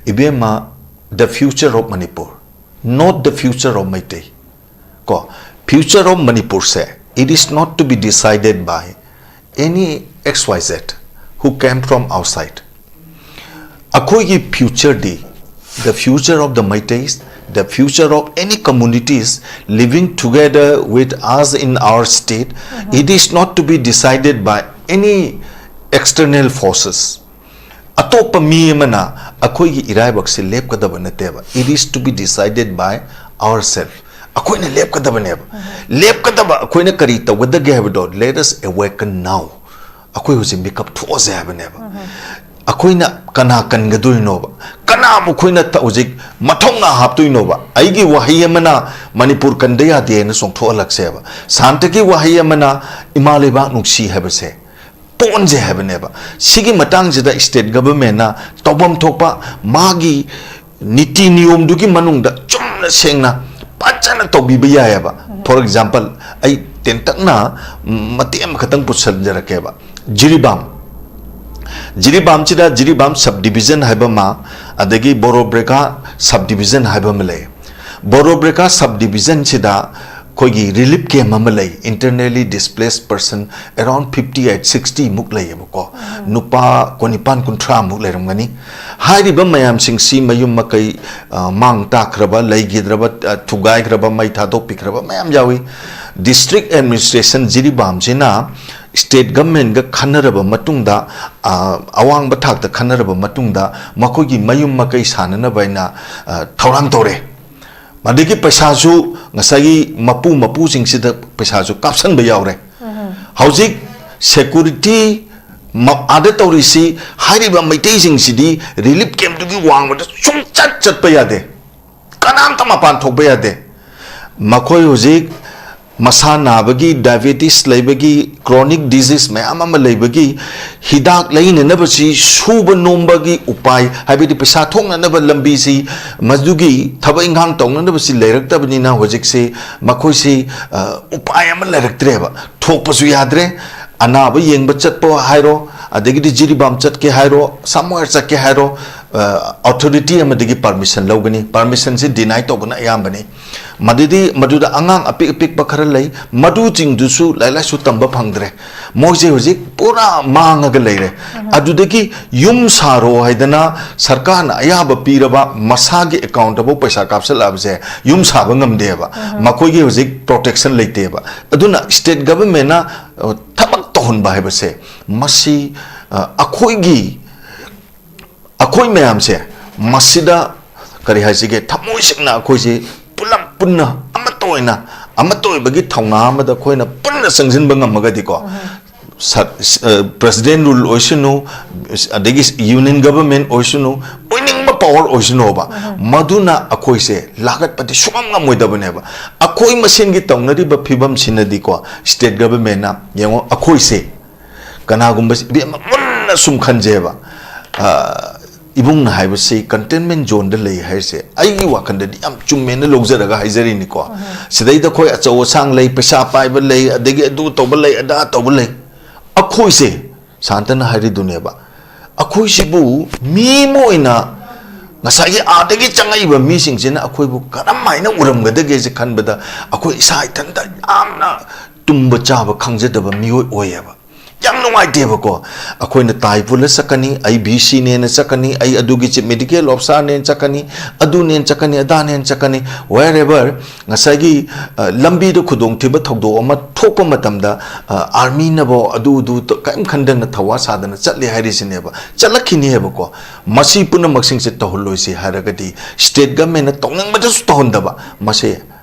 ꯏꯕꯦꯝꯃ, the future of Manipur, not the future of Meitei. ꯀꯣ, future of ꯃꯅꯤꯄꯨꯔꯁꯦ, it is not to be decided by any X Y Z who came from outside. ꯑꯩꯈꯣꯏꯒꯤ future D The future of the Meiteis, the future of any communities living together with us in our state, it is not to be decided by any external forces. ꯑꯇꯣꯞꯄ ꯃꯤ ꯑꯃꯅ ꯑꯩꯈꯣꯏꯒꯤ ꯏꯔꯥꯏꯕꯛꯁꯦ ꯂꯦꯞꯀꯗꯕ ꯅꯠꯇꯦꯕ, it is to be decided by ourselves. ꯑꯩꯈꯣꯏꯅ ꯂꯦꯞꯀꯗꯕꯅꯦꯕ꯫ ꯂꯦꯞꯀꯗꯕ ꯑꯩꯈꯣꯏꯅ ꯀꯔꯤ ꯇꯧꯒꯗꯒꯦ ꯍꯥꯏꯕꯗꯣ, let us awaken now. ꯑꯩꯈꯣꯏ ꯍꯧꯖꯤꯛ ꯃꯤꯀꯞ ꯊꯣꯛꯑꯁꯦ ꯍꯥꯏꯕꯅꯦꯕ꯫ ꯑꯩꯈꯣꯏꯅ ꯀꯅꯥ ꯀꯟꯒꯗꯣꯏꯅꯣꯕ? ꯀꯅꯥꯕꯨ ꯑꯩꯈꯣꯏꯅ ꯇ- ꯍꯧꯖꯤꯛ ꯃꯊꯧꯅꯥ ꯍꯥꯞꯇꯣꯏꯅꯣꯕ? ꯑꯩꯒꯤ ꯋꯥꯍꯩ ꯑꯃꯅ ꯃꯅꯤꯄꯨꯔ ꯀꯟꯗ ꯌꯥꯗꯦꯅ ꯆꯣꯡꯊꯣꯛꯍꯜꯂꯛꯁꯦꯕ꯫ ꯁꯥꯟꯇꯒꯤ ꯋꯥꯍꯩ ꯑꯃꯅ ꯏꯃꯥ ꯂꯩꯕꯥꯛ ꯅꯨꯡꯁꯤ ꯍꯥꯏꯕꯁꯦ ꯄꯣꯟꯁꯦ ꯍꯥꯏꯕꯅꯦꯕ꯫ ꯁꯤꯒꯤ ꯃꯇꯥꯡꯁꯤꯗ state governmentꯅ ꯇꯧꯐꯝ ꯊꯣꯛꯄ ꯃꯥꯒꯤ ꯅꯤꯇꯤ ꯅꯤꯌꯣꯝꯗꯨꯒꯤ ꯃꯅꯨꯡꯗ ꯆꯨꯝꯅ ꯁꯦꯡꯅ ꯐꯖꯅ ꯇꯧꯕꯤꯕ ꯌꯥꯏꯑꯕ꯫ For example, ꯑꯩ ꯇꯦꯟꯇꯛꯅ ꯃꯇꯦꯛ ꯑꯃꯈꯛꯇꯪ ꯄꯨꯁꯟꯖꯔꯛꯀꯦꯕ꯫ ꯖꯤꯔꯤꯕꯥꯝ, ꯖꯤꯔꯤꯕꯥꯝꯁꯤꯗ ꯖꯤꯔꯤꯕꯥꯝ sub division ꯍꯥꯏꯕ ꯑꯃ, ꯑꯗꯒꯤ ꯕꯣꯔꯣꯕ꯭ꯔꯦꯀꯥ sub division ꯍꯥꯏꯕ ꯑꯃ ꯂꯩ꯫ ꯕꯣꯔꯣꯕ꯭ꯔꯦꯀꯥ sub divisionꯁꯤꯗ ꯑꯩꯈꯣꯏꯒꯤ relief camp ꯑꯃ ꯂꯩ, internally displaced person around fifty eight, sixty ꯃꯨꯛ ꯂꯩꯌꯦꯕꯀꯣ꯫ ꯅꯨꯄꯥ ꯀꯨꯟꯅꯤꯄꯥꯟ ꯀꯨꯟꯊ꯭ꯔꯥ ꯃꯨꯛ ꯂꯩꯔꯝꯒꯅꯤ꯫ ꯍꯥꯏꯔꯤꯕ ꯃꯌꯥꯝꯁꯤꯡꯁꯤ ꯃꯌꯨꯝ ꯃꯀꯩ, ꯑ, ꯃꯥꯡ ꯇꯥꯛꯈ꯭ꯔꯕ, ꯂꯩꯈꯤꯗ꯭ꯔꯕ, ꯑ, ꯊꯨꯒꯥꯏꯈ꯭ꯔꯕ, ꯃꯩ ꯊꯥꯗꯣꯛꯄꯤꯈ꯭ꯔꯕ ꯃꯌꯥꯝ ꯌꯥꯎꯏ꯫ District administration ꯖꯤꯔꯤꯕꯥꯝꯁꯤꯅ state governmentꯒ ꯈꯟꯅꯔꯕ ꯃꯇꯨꯡꯗ, ꯑ, ꯑꯋꯥꯡꯕ ꯊꯥꯛꯇ ꯈꯟꯅꯔꯕ ꯃꯇꯨꯡꯗ ꯃꯈꯣꯏꯒꯤ ꯃꯌꯨꯝ ꯃꯀꯩ ꯁꯥꯅꯅꯕ ꯍꯥꯏꯅ, ꯑ, ꯊꯧꯔꯥꯡ ꯇꯧꯔꯦ꯫ ꯑꯗꯒꯤ ꯄꯩꯁꯥꯁꯨ ꯉꯁꯥꯏꯒꯤ ꯃꯄꯨ ꯃꯄꯨꯁꯤꯡꯁꯤꯗ ꯄꯩꯁꯥꯁꯨ ꯀꯥꯞꯁꯟꯕ ꯌꯥꯎꯔꯦ꯫ ꯍꯧꯖꯤꯛ security ꯃ-, ꯑꯥꯗ ꯇꯧꯔꯤꯁꯤ, ꯍꯥꯏꯔꯤꯕ ꯃꯩꯇꯩꯁꯤꯡꯁꯤꯗꯤ relief campꯇꯨꯒꯤ ꯋꯥꯡꯃꯗ ꯁꯨꯡꯆꯠ ꯆꯠꯄ ꯌꯥꯗꯦ, ꯀꯅꯥꯝꯇ ꯃꯄꯥꯟ ꯊꯣꯛꯄ ꯌꯥꯗꯦ꯫ ꯃꯈꯣꯏ ꯍꯧꯖꯤꯛ ꯃꯁꯥ ꯅꯥꯕꯒꯤ, diabetes ꯂꯩꯕꯒꯤ, chronic disease ꯃꯌꯥꯝ ꯑꯃ ꯂꯩꯕꯒꯤ ꯍꯤꯗꯥꯛ ꯂꯩꯅꯅꯕꯁꯤ ꯁꯨꯕ ꯅꯣꯝꯕꯒꯤ ꯎꯄꯥꯏ, ꯍꯥꯏꯕꯗꯤ ꯄꯩꯁꯥ ꯊꯣꯛꯅꯅꯕ ꯂꯝꯕꯤꯁꯤ, ꯃꯗꯨꯒꯤ ꯊꯕꯛ ꯏꯪꯈꯥꯡ ꯇꯧꯅꯅꯕꯁꯤ ꯂꯩꯔꯛꯇꯕꯅꯤꯅ ꯍꯧꯖꯤꯛꯁꯤ ꯃꯈꯣꯏꯁꯤ, ꯑ, ꯎꯄꯥꯏ ꯑꯃ ꯂꯩꯔꯛꯇ꯭ꯔꯦꯕ꯫ ꯊꯣꯛꯄꯁꯨ ꯌꯥꯗ꯭ꯔꯦ, ꯑꯅꯥꯕ ꯌꯦꯡꯕ ꯆꯠꯄ ꯍꯥꯏꯔꯣ, ꯑꯗꯒꯤꯗꯤ ꯖꯤꯔꯤꯕꯥꯝ ꯆꯠꯀꯦ ꯍꯥꯏꯔꯣ, somewhere ꯆꯠꯀꯦ ꯍꯥꯏꯔꯣ, ꯑ, ꯑꯣꯊꯣꯔꯤꯇꯤ ꯑꯃꯗꯒꯤ ꯄꯔꯃꯤꯁꯟ ꯂꯧꯒꯅꯤ꯫ ꯄꯔꯃꯤꯁꯟꯁꯤ ꯗꯤꯅꯥꯏ ꯇꯧꯕꯅ ꯑꯌꯥꯝꯕꯅꯤ꯫ ꯃꯗꯨꯗꯤ, ꯃꯗꯨꯗ ꯑꯉꯥꯡ ꯑꯄꯤꯛ ꯑꯄꯤꯛꯄ ꯈꯔ ꯂꯩ, ꯃꯗꯨꯁꯤꯡꯗꯨꯁꯨ ꯂꯥꯏꯔꯤꯛ ꯂꯥꯏꯁꯨ ꯇꯝꯕ ꯐꯪꯗ꯭ꯔꯦ꯫ ꯃꯣꯏꯁꯦ ꯍꯧꯖꯤꯛ ꯄꯨꯔꯥ ꯃꯥꯡꯉꯒ ꯂꯩꯔꯦ꯫ ꯑꯗꯨꯗꯒꯤ ꯌꯨꯝ ꯁꯥꯔꯣ ꯍꯥꯏꯗꯅ ꯁꯔꯀꯥꯔꯅ ꯑꯌꯥꯕ ꯄꯤꯔꯕ ꯃꯁꯥꯒꯤ ꯑꯦꯀꯥꯎꯟꯇꯐꯥꯎ ꯄꯩꯁꯥ ꯀꯥꯞꯁꯤꯜꯂꯛꯑꯕꯁꯦ ꯌꯨꯝ ꯁꯥꯕ ꯉꯝꯗꯦꯕ꯫ ꯃꯈꯣꯏꯒꯤ ꯍꯧꯖꯤꯛ ꯄ꯭ꯔꯣꯇꯦꯛꯁꯟ ꯂꯩꯇꯦꯕ꯫ ꯑꯗꯨꯅ ꯁ꯭ꯇꯦꯠ ꯒꯚꯔꯟꯃꯦꯟꯅ, ꯑ, ꯊꯕꯛ ꯇꯧꯍꯟꯕ ꯍꯥꯏꯕꯁꯦ, ꯃꯁꯤ, ꯑ, ꯑꯩꯈꯣꯏꯒꯤ ꯑꯩꯈꯣꯏ ꯃꯌꯥꯝꯁꯦ ꯃꯁꯤꯗ, ꯀꯔꯤ ꯍꯥꯏꯁꯤꯒꯦ, ꯊꯃꯣꯏ ꯁꯦꯡꯅ ꯑꯩꯈꯣꯏꯁꯦ ꯄꯨꯂꯞ ꯄꯨꯟꯅ ꯑꯃꯠꯇ ꯑꯣꯏꯅ, ꯑꯃꯠꯇ ꯑꯣꯏꯕꯒꯤ ꯊꯧꯅꯥ ꯑꯃꯗ ꯑꯩꯈꯣꯏꯅ ꯄꯨꯟꯅ ꯆꯪꯁꯤꯟꯕ ꯉꯝꯃꯒꯗꯤꯀꯣ, ꯁ-, ꯁ-, ꯑ, ꯄ꯭ꯔꯦꯁꯤꯗꯦꯟ ꯔꯨꯜ ꯑꯣꯏꯁꯅꯨ, ꯑꯗꯒꯤ ꯌꯨꯅꯤꯌꯟ ꯒꯚꯔꯟꯃꯦꯟ ꯑꯣꯏꯁꯅꯨ, ꯑꯣꯏꯅꯤꯡꯕ ꯄꯥꯋꯔ ꯑꯣꯏꯁꯅꯨꯕ, ꯃꯗꯨꯅ ꯑꯩꯈꯣꯏꯁꯦ ꯂꯥꯒꯠꯄꯗꯤ ꯁꯨꯡꯉꯝ ꯉꯝꯃꯣꯏꯗꯕꯅꯦꯕ꯫ ꯑꯩꯈꯣꯏ ꯃꯁꯦꯟꯒꯤ ꯇꯧꯅꯔꯤꯕ ꯐꯤꯕꯝꯁꯤꯅꯗꯤꯀꯣ, ꯁ꯭ꯇꯦꯠ ꯒꯚꯔꯟꯃꯦꯟꯅ, ꯌꯦꯡꯉꯣ, ꯑꯩꯈꯣꯏꯁꯦ ꯀꯅꯥꯒꯨꯝꯕ, ꯏꯕꯦꯝꯃ, ꯃꯨꯟꯅ ꯁꯨꯝ ꯈꯟꯖꯦꯕ꯫ ꯑ, ꯏꯕꯨꯡꯅ ꯍꯥꯏꯕꯁꯤ ꯀꯟꯇꯦꯟꯃꯦꯟ ꯖꯣꯟꯗ ꯂꯩ ꯍꯥꯏꯔꯤꯁꯦ ꯑꯩꯒꯤ ꯋꯥꯈꯜꯗꯗꯤ ꯌꯥꯝ ꯆꯨꯝꯃꯦꯅ ꯂꯧꯖꯔꯒ ꯍꯥꯏꯖꯔꯤꯅꯤꯀꯣ꯫ ꯁꯤꯗꯩꯗ ꯑꯩꯈꯣꯏ ꯑꯆꯧ ꯑꯁꯥꯡ ꯂꯩ, ꯄꯩꯁꯥ ꯄꯥꯏꯕ ꯂꯩ, ꯑꯗꯒꯤ ꯑꯗꯨ ꯇꯧꯕ ꯂꯩ, ꯑꯗꯥ ꯇꯧꯕ ꯂꯩ꯫ ꯑꯩꯈꯣꯏꯁꯦ, ꯁꯥꯟꯇꯅ ꯍꯥꯏꯔꯤꯗꯨꯅꯦꯕ, ꯑꯩꯈꯣꯏꯁꯤꯕꯨ ꯃꯤ ꯑꯃ ꯑꯣꯏꯅ ꯉꯁꯥꯏꯒꯤ ꯑꯥꯗꯒꯤ ꯆꯪꯉꯛꯏꯕ ꯃꯤꯁꯤꯡꯁꯤꯅ ꯑꯩꯈꯣꯏꯕꯨ ꯀꯔꯝ ꯍꯥꯏꯅ ꯎꯔꯝꯒꯗꯒꯦꯁꯦ ꯈꯟꯕꯗ ꯑꯩꯈꯣꯏ ꯏꯁꯥ ꯏꯊꯟꯇ ꯌꯥꯝꯅ ꯇꯨꯝꯕ ꯆꯥꯕ ꯈꯪꯖꯗꯕ ꯃꯤꯑꯣꯏ ꯑꯣꯏꯌꯦꯕ꯫ ꯌꯥꯝ ꯅꯨꯡꯉꯥꯏꯇꯦꯕꯀꯣ꯫ ꯑꯩꯈꯣꯏꯅ ꯇꯥꯏ ꯄꯨꯜꯂ ꯆꯠꯀꯅꯤ, ꯑꯩ ꯕꯤ ꯁꯤꯅꯦꯅ ꯆꯠꯀꯅꯤ, ꯑꯩ ꯑꯗꯨꯒꯤ ꯆꯤꯞ ꯃꯦꯗꯤꯀꯦꯜ ꯑꯣꯐꯤꯁꯥꯔꯅꯦꯅ ꯆꯠꯀꯅꯤ, ꯑꯗꯨꯅꯦꯅ ꯆꯠꯀꯅꯤ, ꯑꯗꯥꯅꯦꯅ ꯆꯠꯀꯅꯤ, wherever, ꯉꯁꯥꯏꯒꯤ, ꯑ, ꯂꯝꯕꯤꯗ ꯈꯨꯗꯣꯡꯊꯤꯕ ꯊꯧꯗꯣꯛ ꯑꯃ ꯊꯣꯛꯄ ꯃꯇꯝꯗ, ꯑ, ꯑꯥꯔꯃꯤꯅꯕꯣ ꯑꯗꯨ ꯑꯗꯨ ꯇ-, ꯀꯔꯤꯝ ꯈꯟꯗꯅ ꯊꯧꯋꯥ ꯁꯥꯗꯅ ꯆꯠꯂꯦ ꯍꯥꯏꯔꯤꯁꯤꯅꯦꯕ꯫ ꯆꯠꯂꯛꯈꯤꯅꯤ ꯍꯥꯏꯕꯀꯣ꯫ ꯃꯁꯤ ꯄꯨꯝꯅꯃꯛꯁꯤꯡꯁꯦ ꯇꯧꯍꯜꯂꯣꯏꯁꯤ ꯍꯥꯏꯔꯒꯗꯤ ꯁ꯭ꯇꯦꯠ ꯒꯚꯔꯟꯃꯦꯟꯅ ꯇꯧꯅꯤꯡꯕꯗꯁꯨ ꯇꯧꯍꯟꯗꯕ, ꯃꯁꯤ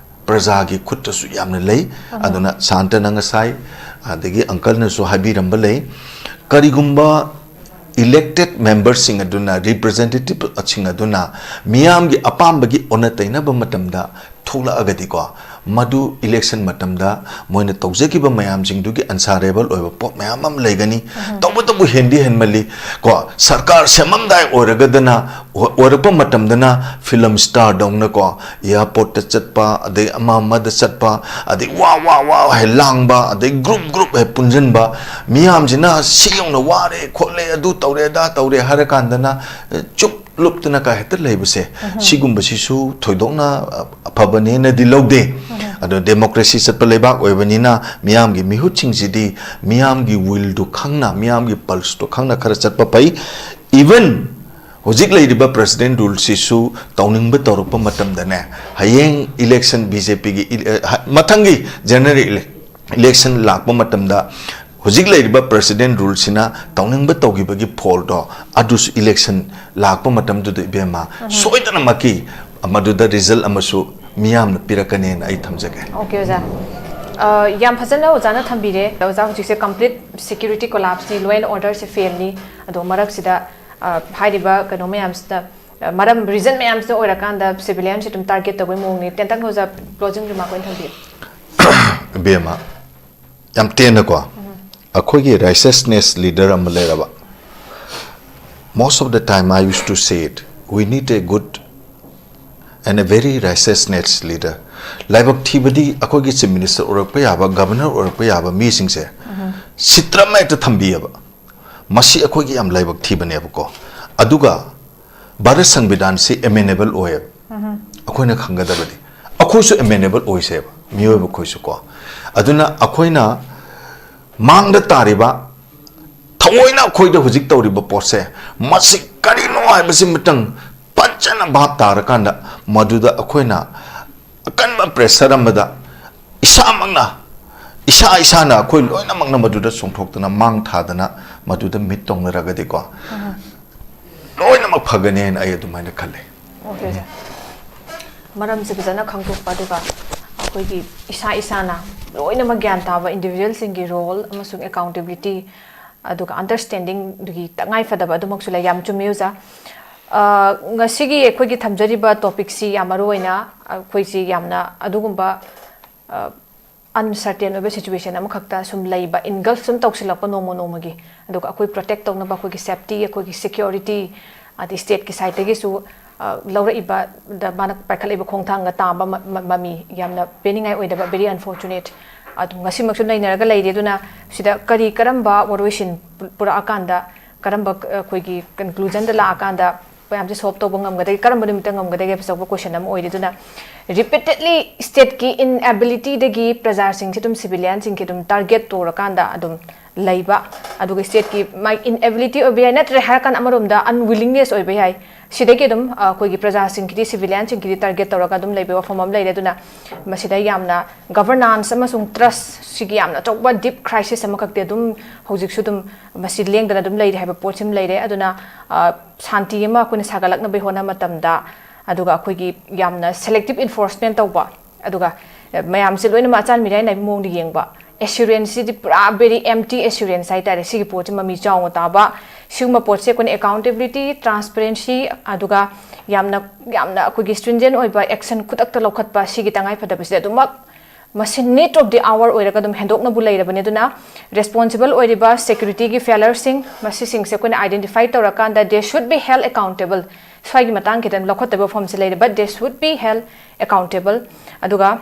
ꯄ꯭ꯔꯖꯥꯒꯤ ꯈꯨꯠꯇꯁꯨ ꯌꯥꯝꯅ ꯂꯩ꯫ ꯑꯗꯨꯅ ꯁꯥꯟꯇꯅ ꯉꯁꯥꯏ, ꯑꯗꯒꯤ ꯑꯪꯀꯜꯅꯁꯨ ꯍꯥꯏꯕꯤꯔꯝꯕ ꯂꯩ, ꯀꯔꯤꯒꯨꯝꯕ ꯏꯂꯦꯛꯇꯦꯠ ꯃꯦꯝꯕꯔꯁꯤꯡ ꯑꯗꯨꯅ, ꯔꯤꯄ꯭ꯔꯖꯦꯟꯇꯦꯇꯤꯚꯁꯤꯡ ꯑꯗꯨꯅ ꯃꯤꯌꯥꯝꯒꯤ ꯑꯄꯥꯝꯕꯒꯤ ꯑꯣꯟꯅ ꯇꯩꯅꯕ ꯃꯇꯝꯗ ꯊꯣꯛꯂꯛꯑꯒꯗꯤꯀꯣ, ꯃꯗꯨ election ꯃꯇꯝꯗ ꯃꯣꯏꯅ ꯇꯧꯖꯈꯤꯕ ꯃꯌꯥꯝꯁꯤꯡꯗꯨꯒꯤ answerable ꯑꯣꯏꯕ ꯄꯣꯠ ꯃꯌꯥꯝ ꯑꯃ ꯂꯩꯒꯅꯤ꯫ ꯇꯧꯕꯇꯕꯨ ꯍꯦꯟꯗꯤ ꯍꯦꯟꯃꯜꯂꯤ ꯀꯣ꯫ ꯁꯔꯀꯥꯔ ꯁꯦꯝꯃꯝꯗꯥꯏ ꯑꯣꯏꯔꯒꯗꯅ, ꯑꯣꯏꯔꯛꯄ ꯃꯇꯝꯗꯅ film star ꯗꯧꯅꯀꯣ, airport ꯇ ꯆꯠꯄ, ꯑꯗꯩ ꯑꯃ ꯑꯃꯗ ꯆꯠꯄ, ꯑꯗꯩ ꯋꯥ ꯋꯥ ꯋꯥ ꯍꯦ ꯂꯥꯡꯕ, ꯑꯗꯩ group group ꯍꯦ ꯄꯨꯟꯁꯤꯟꯕ, ꯃꯤꯌꯥꯝꯁꯤꯅ ꯁꯤ ꯌꯧꯅ ꯋꯥꯔꯦ ꯈꯣꯠꯂꯦ, ꯑꯗꯨ ꯇꯧꯔꯦ ꯑꯗꯥ ꯇꯧꯔꯦ ꯍꯥꯏꯔ ꯀꯥꯟꯗꯅ, ꯑꯦ, ꯆꯨꯞ ꯂꯨꯞꯇꯅ ꯀꯥ ꯍꯦꯛꯇ ꯂꯩꯕꯁꯦ, ꯁꯤꯒꯨꯝꯕꯁꯤꯁꯨ ꯊꯣꯏꯗꯣꯛꯅ, ꯑ, ꯑꯐꯕꯅꯦꯅꯗꯤ ꯂꯧꯗꯦ꯫ ꯑꯗꯣ democracy ꯆꯠꯄ ꯂꯩꯕꯥꯛ ꯑꯣꯏꯕꯅꯤꯅ ꯃꯤꯌꯥꯝꯒꯤ ꯃꯤꯍꯨꯠꯁꯤꯡꯁꯤꯗꯤ ꯃꯤꯌꯥꯝꯒꯤ will ꯗꯨ ꯈꯪꯅ, ꯃꯤꯌꯥꯝꯒꯤ pulse ꯇꯨ ꯈꯪꯅ ꯈꯔ ꯆꯠꯄ ꯐꯩ꯫ Even ꯍꯧꯖꯤꯛ ꯂꯩꯔꯤꯕ president rule ꯁꯤꯁꯨ ꯇꯧꯅꯤꯡꯕ ꯇꯧꯔꯛꯄ ꯃꯇꯝꯗꯅꯦ, ꯍꯌꯦꯡ election B J P ꯒꯤ ꯏ-, ꯑ, ꯍ-, ꯃꯊꯪꯒꯤ general ele-, election ꯂꯥꯛꯄ ꯃꯇꯝꯗ ꯍꯧꯖꯤꯛ ꯂꯩꯔꯤꯕ president rule ꯁꯤꯅ ꯇꯧꯅꯤꯡꯕ ꯇꯧꯈꯤꯕꯒꯤ ꯐꯣꯜꯗꯣ ꯑꯗꯨꯁꯨ election ꯂꯥꯛꯄ ꯃꯇꯝꯗꯨꯗ, ꯏꯕꯦꯝꯃ, ꯁꯣꯏꯗꯅꯃꯛꯀꯤ ꯃꯗꯨꯗ result ꯑꯃꯁꯨ ꯃꯤꯌꯥꯝꯅ ꯄꯤꯔꯛꯀꯅꯦꯅ ꯑꯩ ꯊꯝꯖꯒꯦ꯫ Okay, ꯑꯣꯖꯥ꯫ ꯑ, ꯌꯥꯝ ꯐꯖꯅ ꯑꯣꯖꯥꯅ ꯊꯝꯕꯤꯔꯦ꯫ ꯑꯣꯖꯥ, ꯍꯧꯖꯤꯛꯁꯦ complete security collapse ꯅꯤ, law and order say fail ꯅꯤ꯫ ꯑꯗꯣ ꯃꯔꯛꯁꯤꯗ, ꯑ, ꯍꯥꯏꯔꯤꯕ ꯀꯩꯅꯣ ꯃꯌꯥꯝꯁꯤꯗ, ꯑ, ꯃꯔꯝ, reason ꯃꯌꯥꯝꯁꯤꯅ ꯑꯣꯏꯔꯀꯥꯟꯗ civilian ꯁꯦ ꯑꯗꯨꯝ target ꯇꯧꯕꯒꯤ ꯃꯑꯣꯡꯅꯤ꯫ ꯇꯦꯟꯇꯛꯅ ꯑꯣꯖꯥ, closing remark ꯑꯣꯏꯅ ꯊꯝꯕꯤꯌꯨ꯫ ꯏꯕꯦꯝꯃ, ꯌꯥꯝ ꯇꯦꯟꯅꯀꯣ, ꯑꯩꯈꯣꯏꯒꯤ righteousness leader ꯑꯃ ꯂꯩꯔꯕ, most of the time I used to say it, we need a good and a very righteousness leader. ꯂꯥꯏꯕꯛ ꯊꯤꯕꯗꯤ ꯑꯩꯈꯣꯏꯒꯤ chief minister ꯑꯣꯏꯔꯛꯄ ꯌꯥꯕ, governor ꯑꯣꯏꯔꯛꯄ ꯌꯥꯕ ꯃꯤꯁꯤꯡꯁꯦ ꯁꯤꯠꯇ꯭ꯔ ꯑꯃ ꯍꯦꯛꯇ ꯊꯝꯕꯤꯑꯕ꯫ ꯃꯁꯤ ꯑꯩꯈꯣꯏꯒꯤ ꯌꯥꯝ ꯂꯥꯏꯕꯛ ꯊꯤꯕꯅꯦꯕꯀꯣ꯫ ꯑꯗꯨꯒ ꯚꯥꯔꯠ ꯁꯪꯕꯤꯙꯥꯟꯁꯤ amendable ꯑꯣꯏꯌꯦꯕ꯫ ꯑꯩꯈꯣꯏꯅ ꯈꯪꯒꯗꯕꯗꯤ ꯑꯩꯈꯣꯏꯁꯨ amendable ꯑꯣꯏꯁꯦꯕ, ꯃꯤꯑꯣꯏꯕ ꯑꯩꯈꯣꯏꯁꯨ ꯀꯣ꯫ ꯑꯗꯨꯅ ꯑꯩꯈꯣꯏꯅ ꯃꯥꯡꯗ ꯇꯥꯔꯤꯕ, ꯊꯑꯣꯏꯅ ꯑꯩꯈꯣꯏꯗ ꯍꯧꯖꯤꯛ ꯇꯧꯔꯤꯕ ꯄꯣꯠꯁꯦ, ꯃꯁꯤ ꯀꯔꯤꯅꯣ ꯍꯥꯏꯕꯁꯤ ꯑꯃꯇꯪ ꯐꯖꯅ ꯚꯥꯞ ꯇꯥꯔꯀꯥꯟꯗ ꯃꯗꯨꯗ ꯑꯩꯈꯣꯏꯅ ꯑꯀꯟꯕ pressure ꯑꯃꯗ ꯏꯁꯥꯃꯛꯅ, ꯏꯁꯥ ꯏꯁꯥꯅ ꯑꯩꯈꯣꯏ ꯂꯣꯏꯅꯃꯛꯅ ꯃꯗꯨꯗ ꯆꯣꯡꯊꯣꯛꯇꯅ, ꯃꯥꯡ ꯊꯥꯗꯅ ꯃꯗꯨꯗ ꯃꯤꯠ ꯇꯣꯡꯅꯔꯒꯗꯤꯀꯣ, ꯂꯣꯏꯅꯃꯛ ꯐꯒꯅꯦꯅ ꯑꯩ ꯑꯗꯨꯃꯥꯏꯅ ꯈꯜꯂꯦ꯫ Okay, sir. ꯃꯔꯝꯁꯦ ꯐꯖꯅ ꯈꯪꯗꯣꯛꯄ, ꯑꯗꯨꯒ ꯑꯩꯈꯣꯏꯒꯤ ꯏꯁꯥ ꯏꯁꯥꯅ ꯂꯣꯏꯅꯃꯛ ꯒ꯭ꯌꯥꯟ ꯇꯥꯕ individual ꯁꯤꯡꯒꯤ role ꯑꯃꯁꯨꯡ accountability, ꯑꯗꯨꯒ understanding ꯗꯨꯒꯤ ꯇꯉꯥꯏ ꯐꯗꯕ ꯑꯗꯨꯃꯛꯁꯨ ꯂꯩ꯫ ꯌꯥꯝ ꯆꯨꯝꯃꯤ, ꯑꯣꯖꯥ꯫ ꯑ, ꯉꯁꯤꯒꯤ ꯑꯩꯈꯣꯏꯒꯤ ꯊꯝꯖꯔꯤꯕ ꯇꯣꯄꯤꯛꯁꯤ ꯌꯥꯝ ꯃꯔꯨ ꯑꯣꯏꯅ ꯑꯩꯈꯣꯏꯁꯤ ꯌꯥꯝꯅ ꯑꯗꯨꯒꯨꯝꯕ, ꯑ, ꯑꯟꯁꯔꯇꯦꯟ ꯑꯣꯏꯕ ꯁꯤꯆꯨꯋꯦꯁꯟ ꯑꯃꯈꯛꯇ ꯁꯨꯝ ꯂꯩꯕ, ꯏꯟꯒꯜꯐ ꯁꯨꯝ ꯇꯧꯁꯤꯜꯂꯛꯄ ꯅꯣꯡꯃ ꯅꯣꯡꯃꯒꯤ꯫ ꯑꯗꯨꯒ ꯑꯩꯈꯣꯏ ꯄ꯭ꯔꯣꯇꯦꯛ ꯇꯧꯅꯕ ꯑꯩꯈꯣꯏꯒꯤ ꯁꯦꯐꯇꯤ, ꯑꯩꯈꯣꯏꯒꯤ ꯁꯦꯀ꯭ꯌꯨꯔꯤꯇꯤ, ꯑꯗꯩ ꯁ꯭ꯇꯦꯠꯀꯤ ꯁꯥꯏꯠꯇꯒꯤꯁꯨ, ꯑ, ꯂꯧꯔꯛꯏꯕꯗ ꯃꯥꯅ ꯄꯥꯏꯈꯠꯂꯛꯏꯕ ꯈꯣꯡꯊꯥꯡꯒ ꯇꯥꯕ ꯃ-, ꯃ-, ꯃꯃꯤ ꯌꯥꯝꯅ ꯄꯦꯟꯅꯤꯡꯉꯥꯏ ꯑꯣꯏꯗꯕ, very unfortunate꯫ ꯑꯗꯨꯝ ꯉꯁꯤꯃꯛꯁꯨ ꯅꯩꯅꯔꯒ ꯂꯩꯔꯤ꯫ ꯑꯗꯨꯅ ꯁꯤꯗ ꯀꯔꯤ, ꯀꯔꯝꯕ ꯋꯥꯔꯣꯏꯁꯤꯟ ꯄꯨ-, ꯄꯨꯔꯛꯑꯀꯥꯟꯗ, ꯀꯔꯝꯕ, ꯑ, ꯑꯩꯈꯣꯏꯒꯤ ꯀꯟꯀ꯭ꯂꯨꯖꯟꯗ ꯂꯥꯛꯑꯀꯥꯟꯗ ꯃꯌꯥꯝꯁꯦ ꯁꯣꯜꯕ ꯇꯧꯕ ꯉꯝꯒꯗꯒꯦ, ꯀꯔꯝꯕ ꯅꯨꯃꯤꯠꯇ ꯉꯝꯒꯗꯒꯦ ꯍꯥꯏꯕ ꯑꯆꯧꯕ ꯀꯣꯏꯁꯟ ꯑꯃ ꯑꯣꯏꯔꯤ꯫ ꯑꯗꯨꯅ ꯔꯤꯄꯤꯇꯦꯗꯂꯤ ꯁ꯭ꯇꯦꯠꯀꯤ ꯏꯟꯑꯦꯕꯤꯂꯤꯇꯤꯗꯒꯤ ꯄ꯭ꯔꯖꯥꯁꯤꯡꯁꯦ ꯑꯗꯨꯝ ꯁꯤꯚꯤꯂꯤꯌꯟꯁꯤꯡꯒꯤ ꯑꯗꯨꯝ ꯇꯥꯔꯒꯦꯠ ꯇꯧꯔꯀꯥꯟꯗ ꯑꯗꯨꯝ ꯂꯩꯕ, ꯑꯗꯨꯒ ꯁ꯭ꯇꯦꯠꯀꯤ ꯃꯥꯒꯤ ꯏꯟꯑꯦꯕꯤꯂꯤꯇꯤ ꯑꯣꯏꯕ ꯌꯥꯏ, ꯅꯠꯇ꯭ꯔꯦ ꯍꯥꯏꯔꯀꯥꯟꯗ ꯑꯃꯔꯣꯝꯗ ꯑꯟꯋꯤꯂꯤꯡꯅꯦꯁ ꯑꯣꯏꯕ ꯌꯥꯏ꯫ ꯁꯤꯗꯒꯤ ꯑꯗꯨꯝ, ꯑ, ꯑꯩꯈꯣꯏꯒꯤ ꯄ꯭ꯔꯖꯥꯁꯤꯡꯒꯤꯗꯤ, ꯁꯤꯚꯤꯂꯤꯌꯟꯁꯤꯡꯒꯤꯗꯤ ꯇꯥꯔꯒꯦꯠ ꯇꯧꯔꯒ ꯑꯗꯨꯝ ꯂꯩꯕ ꯋꯥꯐꯝ ꯑꯃ ꯂꯩꯔꯦ꯫ ꯑꯗꯨꯅ ꯃꯁꯤꯗ ꯌꯥꯝꯅ ꯒꯚꯔꯅꯥꯟꯁ ꯑꯃꯁꯨꯡ ꯇ꯭ꯔꯁ ꯁꯤꯒꯤ ꯌꯥꯝꯅ ꯑꯆꯧꯕ ꯗꯤꯞ ꯀ꯭ꯔꯥꯏꯁꯤꯁ ꯑꯃꯈꯛꯇꯤ ꯑꯗꯨꯝ ꯍꯧꯖꯤꯛꯁꯨ ꯑꯗꯨꯝ ꯃꯁꯤ ꯂꯦꯡꯗꯅ ꯑꯗꯨꯝ ꯂꯩꯔꯤ ꯍꯥꯏꯕ ꯄꯣꯠꯁꯤꯃ ꯂꯩꯔꯦ꯫ ꯑꯗꯨꯅ, ꯑ, ꯁꯥꯟꯇꯤ ꯑꯃ ꯑꯩꯈꯣꯏꯅ ꯁꯥꯒꯠꯂꯛꯅꯕꯒꯤ ꯍꯣꯠꯅꯕ ꯃꯇꯝꯗ, ꯑꯗꯨꯒ ꯑꯩꯈꯣꯏꯒꯤ ꯌꯥꯝꯅ ꯁꯦꯂꯦꯛꯇꯤꯞ ꯏꯟꯐꯣꯔꯁꯃꯦꯟ ꯇꯧꯕ, ꯑꯗꯨꯒ, ꯑ, ꯃꯌꯥꯝꯁꯦ ꯂꯣꯏꯅꯃꯛ ꯑꯆꯥꯟ ꯃꯤꯔꯥꯏ ꯅꯥꯏꯕ ꯃꯑꯣꯡꯗ ꯌꯦꯡꯕ, ꯑꯦꯁꯨꯔꯦꯟꯁꯁꯤꯗꯤ ꯄꯨꯔꯥ ꯚꯦꯔꯤ ꯑꯦꯝꯇꯤ ꯑꯦꯁꯨꯔꯦꯟꯁ ꯍꯥꯏꯇꯥꯔꯦ꯫ ꯁꯤꯒꯤ ꯄꯣꯠꯁꯤ ꯃꯃꯤ ꯆꯥꯎꯅ ꯇꯥꯕ, ꯁꯤꯒꯨꯝꯕ ꯄꯣꯠꯁꯦ ꯑꯩꯈꯣꯏꯅ ꯑꯦꯀꯥꯎꯟꯇꯦꯕꯤꯂꯤꯇꯤ, ꯇ꯭ꯔꯥꯟꯁꯄꯦꯔꯦꯟꯁꯤ, ꯑꯗꯨꯒ ꯌꯥꯝꯅ, ꯌꯥꯝꯅ ꯑꯩꯈꯣꯏꯒꯤ ꯁ꯭ꯇ꯭ꯔꯤꯟꯖꯦꯟ ꯑꯣꯏꯕ ꯑꯦꯛꯁꯟ ꯈꯨꯗꯛꯇ ꯂꯧꯈꯠꯄ, ꯁꯤꯒꯤ ꯇꯉꯥꯏ ꯐꯗꯕꯁꯦ ꯑꯗꯨꯃꯛ ꯃꯁꯤ ꯅꯤꯗ ꯑꯣꯐ ꯗꯤ ꯑꯋꯥꯔ ꯑꯣꯏꯔꯒ ꯑꯗꯨꯝ ꯍꯦꯟꯗꯣꯛꯅꯕꯨ ꯂꯩꯔꯕꯅꯤ꯫ ꯑꯗꯨꯅ ꯔꯦꯁꯄꯣꯟꯁꯤꯕꯜ ꯑꯣꯏꯔꯤꯕ ꯁꯦꯀ꯭ꯌꯨꯔꯤꯇꯤꯒꯤ ꯐꯦꯂꯔꯁꯤꯡ, ꯃꯁꯤꯁꯤꯡꯁꯦ ꯑꯩꯈꯣꯏꯅ ꯑꯥꯏꯗꯦꯟꯇꯤꯐꯥꯏ ꯇꯧꯔꯀꯥꯟꯗ they should be held accountable꯫ ꯁ꯭ꯋꯥꯏꯒꯤ ꯃꯇꯥꯡ ꯈꯤꯇꯪ ꯂꯧꯈꯠꯇꯕ ꯋꯥꯐꯝꯁꯦ ꯂꯩꯔꯦ, but they should be held accountable꯫ ꯑꯗꯨꯒ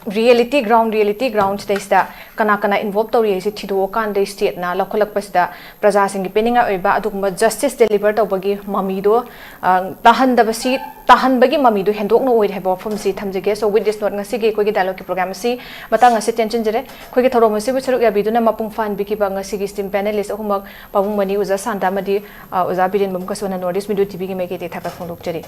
ꯔꯤꯌꯦꯂꯤꯇꯤ ꯒ꯭ꯔꯥꯎꯟ, ꯔꯤꯌꯦꯂꯤꯇꯤ ꯒ꯭ꯔꯥꯎꯟꯁꯤꯗꯩꯁꯤꯗ ꯀꯅꯥ ꯀꯅꯥ ꯏꯟꯚꯣꯜꯕ ꯇꯧꯔꯤ ꯍꯥꯏꯁꯤ ꯊꯤꯗꯣꯛꯑꯀꯥꯟꯗ ꯁ꯭ꯇꯦꯠꯅ ꯂꯧꯈꯠꯂꯛꯄꯁꯤꯗ ꯄ꯭ꯔꯖꯥꯁꯤꯡꯒꯤ ꯄꯤꯅꯤꯡꯉꯥꯏ ꯑꯣꯏꯕ ꯑꯗꯨꯒꯨꯝꯕ ꯖꯁꯇꯤꯁ ꯗꯦꯂꯤꯚꯔ ꯇꯧꯕꯒꯤ ꯃꯃꯤꯗꯣ, ꯑ, ꯇꯥꯍꯟꯗꯕꯁꯤ, ꯇꯥꯍꯟꯕꯒꯤ ꯃꯃꯤꯗꯣ ꯍꯦꯟꯗꯣꯛꯅ ꯑꯣꯏꯔꯦ ꯍꯥꯏꯕ ꯋꯥꯐꯝꯁꯤ ꯊꯝꯖꯒꯦ꯫ So, with this note, ꯉꯁꯤꯒꯤ ꯑꯩꯈꯣꯏꯒꯤ ꯗꯥꯏꯂꯣꯒꯀꯤ ꯄ꯭ꯔꯣꯒ꯭ꯔꯥꯝ ꯑꯁꯤ ꯃꯇꯥꯡ ꯑꯁꯤ ꯇꯦꯟꯁꯤꯟꯖꯔꯦ꯫ ꯑꯩꯈꯣꯏꯒꯤ ꯊꯧꯔꯝ ꯑꯁꯤꯕꯨ ꯁꯔꯨꯛ ꯌꯥꯕꯤꯗꯨꯅ ꯃꯄꯨꯡ ꯐꯥꯍꯟꯕꯤꯈꯤꯕ ꯉꯁꯤꯒꯤ ꯁ꯭ꯇꯤꯝ ꯄꯦꯅꯦꯂꯤꯁ ꯑꯍꯨꯝꯃꯛ, ꯄꯥꯕꯨꯡ ꯃꯅꯤ, ꯑꯣꯖꯥ ꯁꯥꯟꯇ ꯑꯃꯗꯤ, ꯑ, ꯑꯣꯖꯥ ꯕꯤꯔꯦꯟꯕꯝ ꯀꯁꯣꯅ ꯅꯣꯔꯠ ꯏꯁ ꯃꯤꯗꯤꯌꯥ ꯇꯤ ꯚꯤꯒꯤ ꯃꯥꯏꯀꯩꯗꯒꯤ ꯊꯥꯒꯠ ꯐꯣꯡꯗꯣꯛꯆꯔꯤ꯫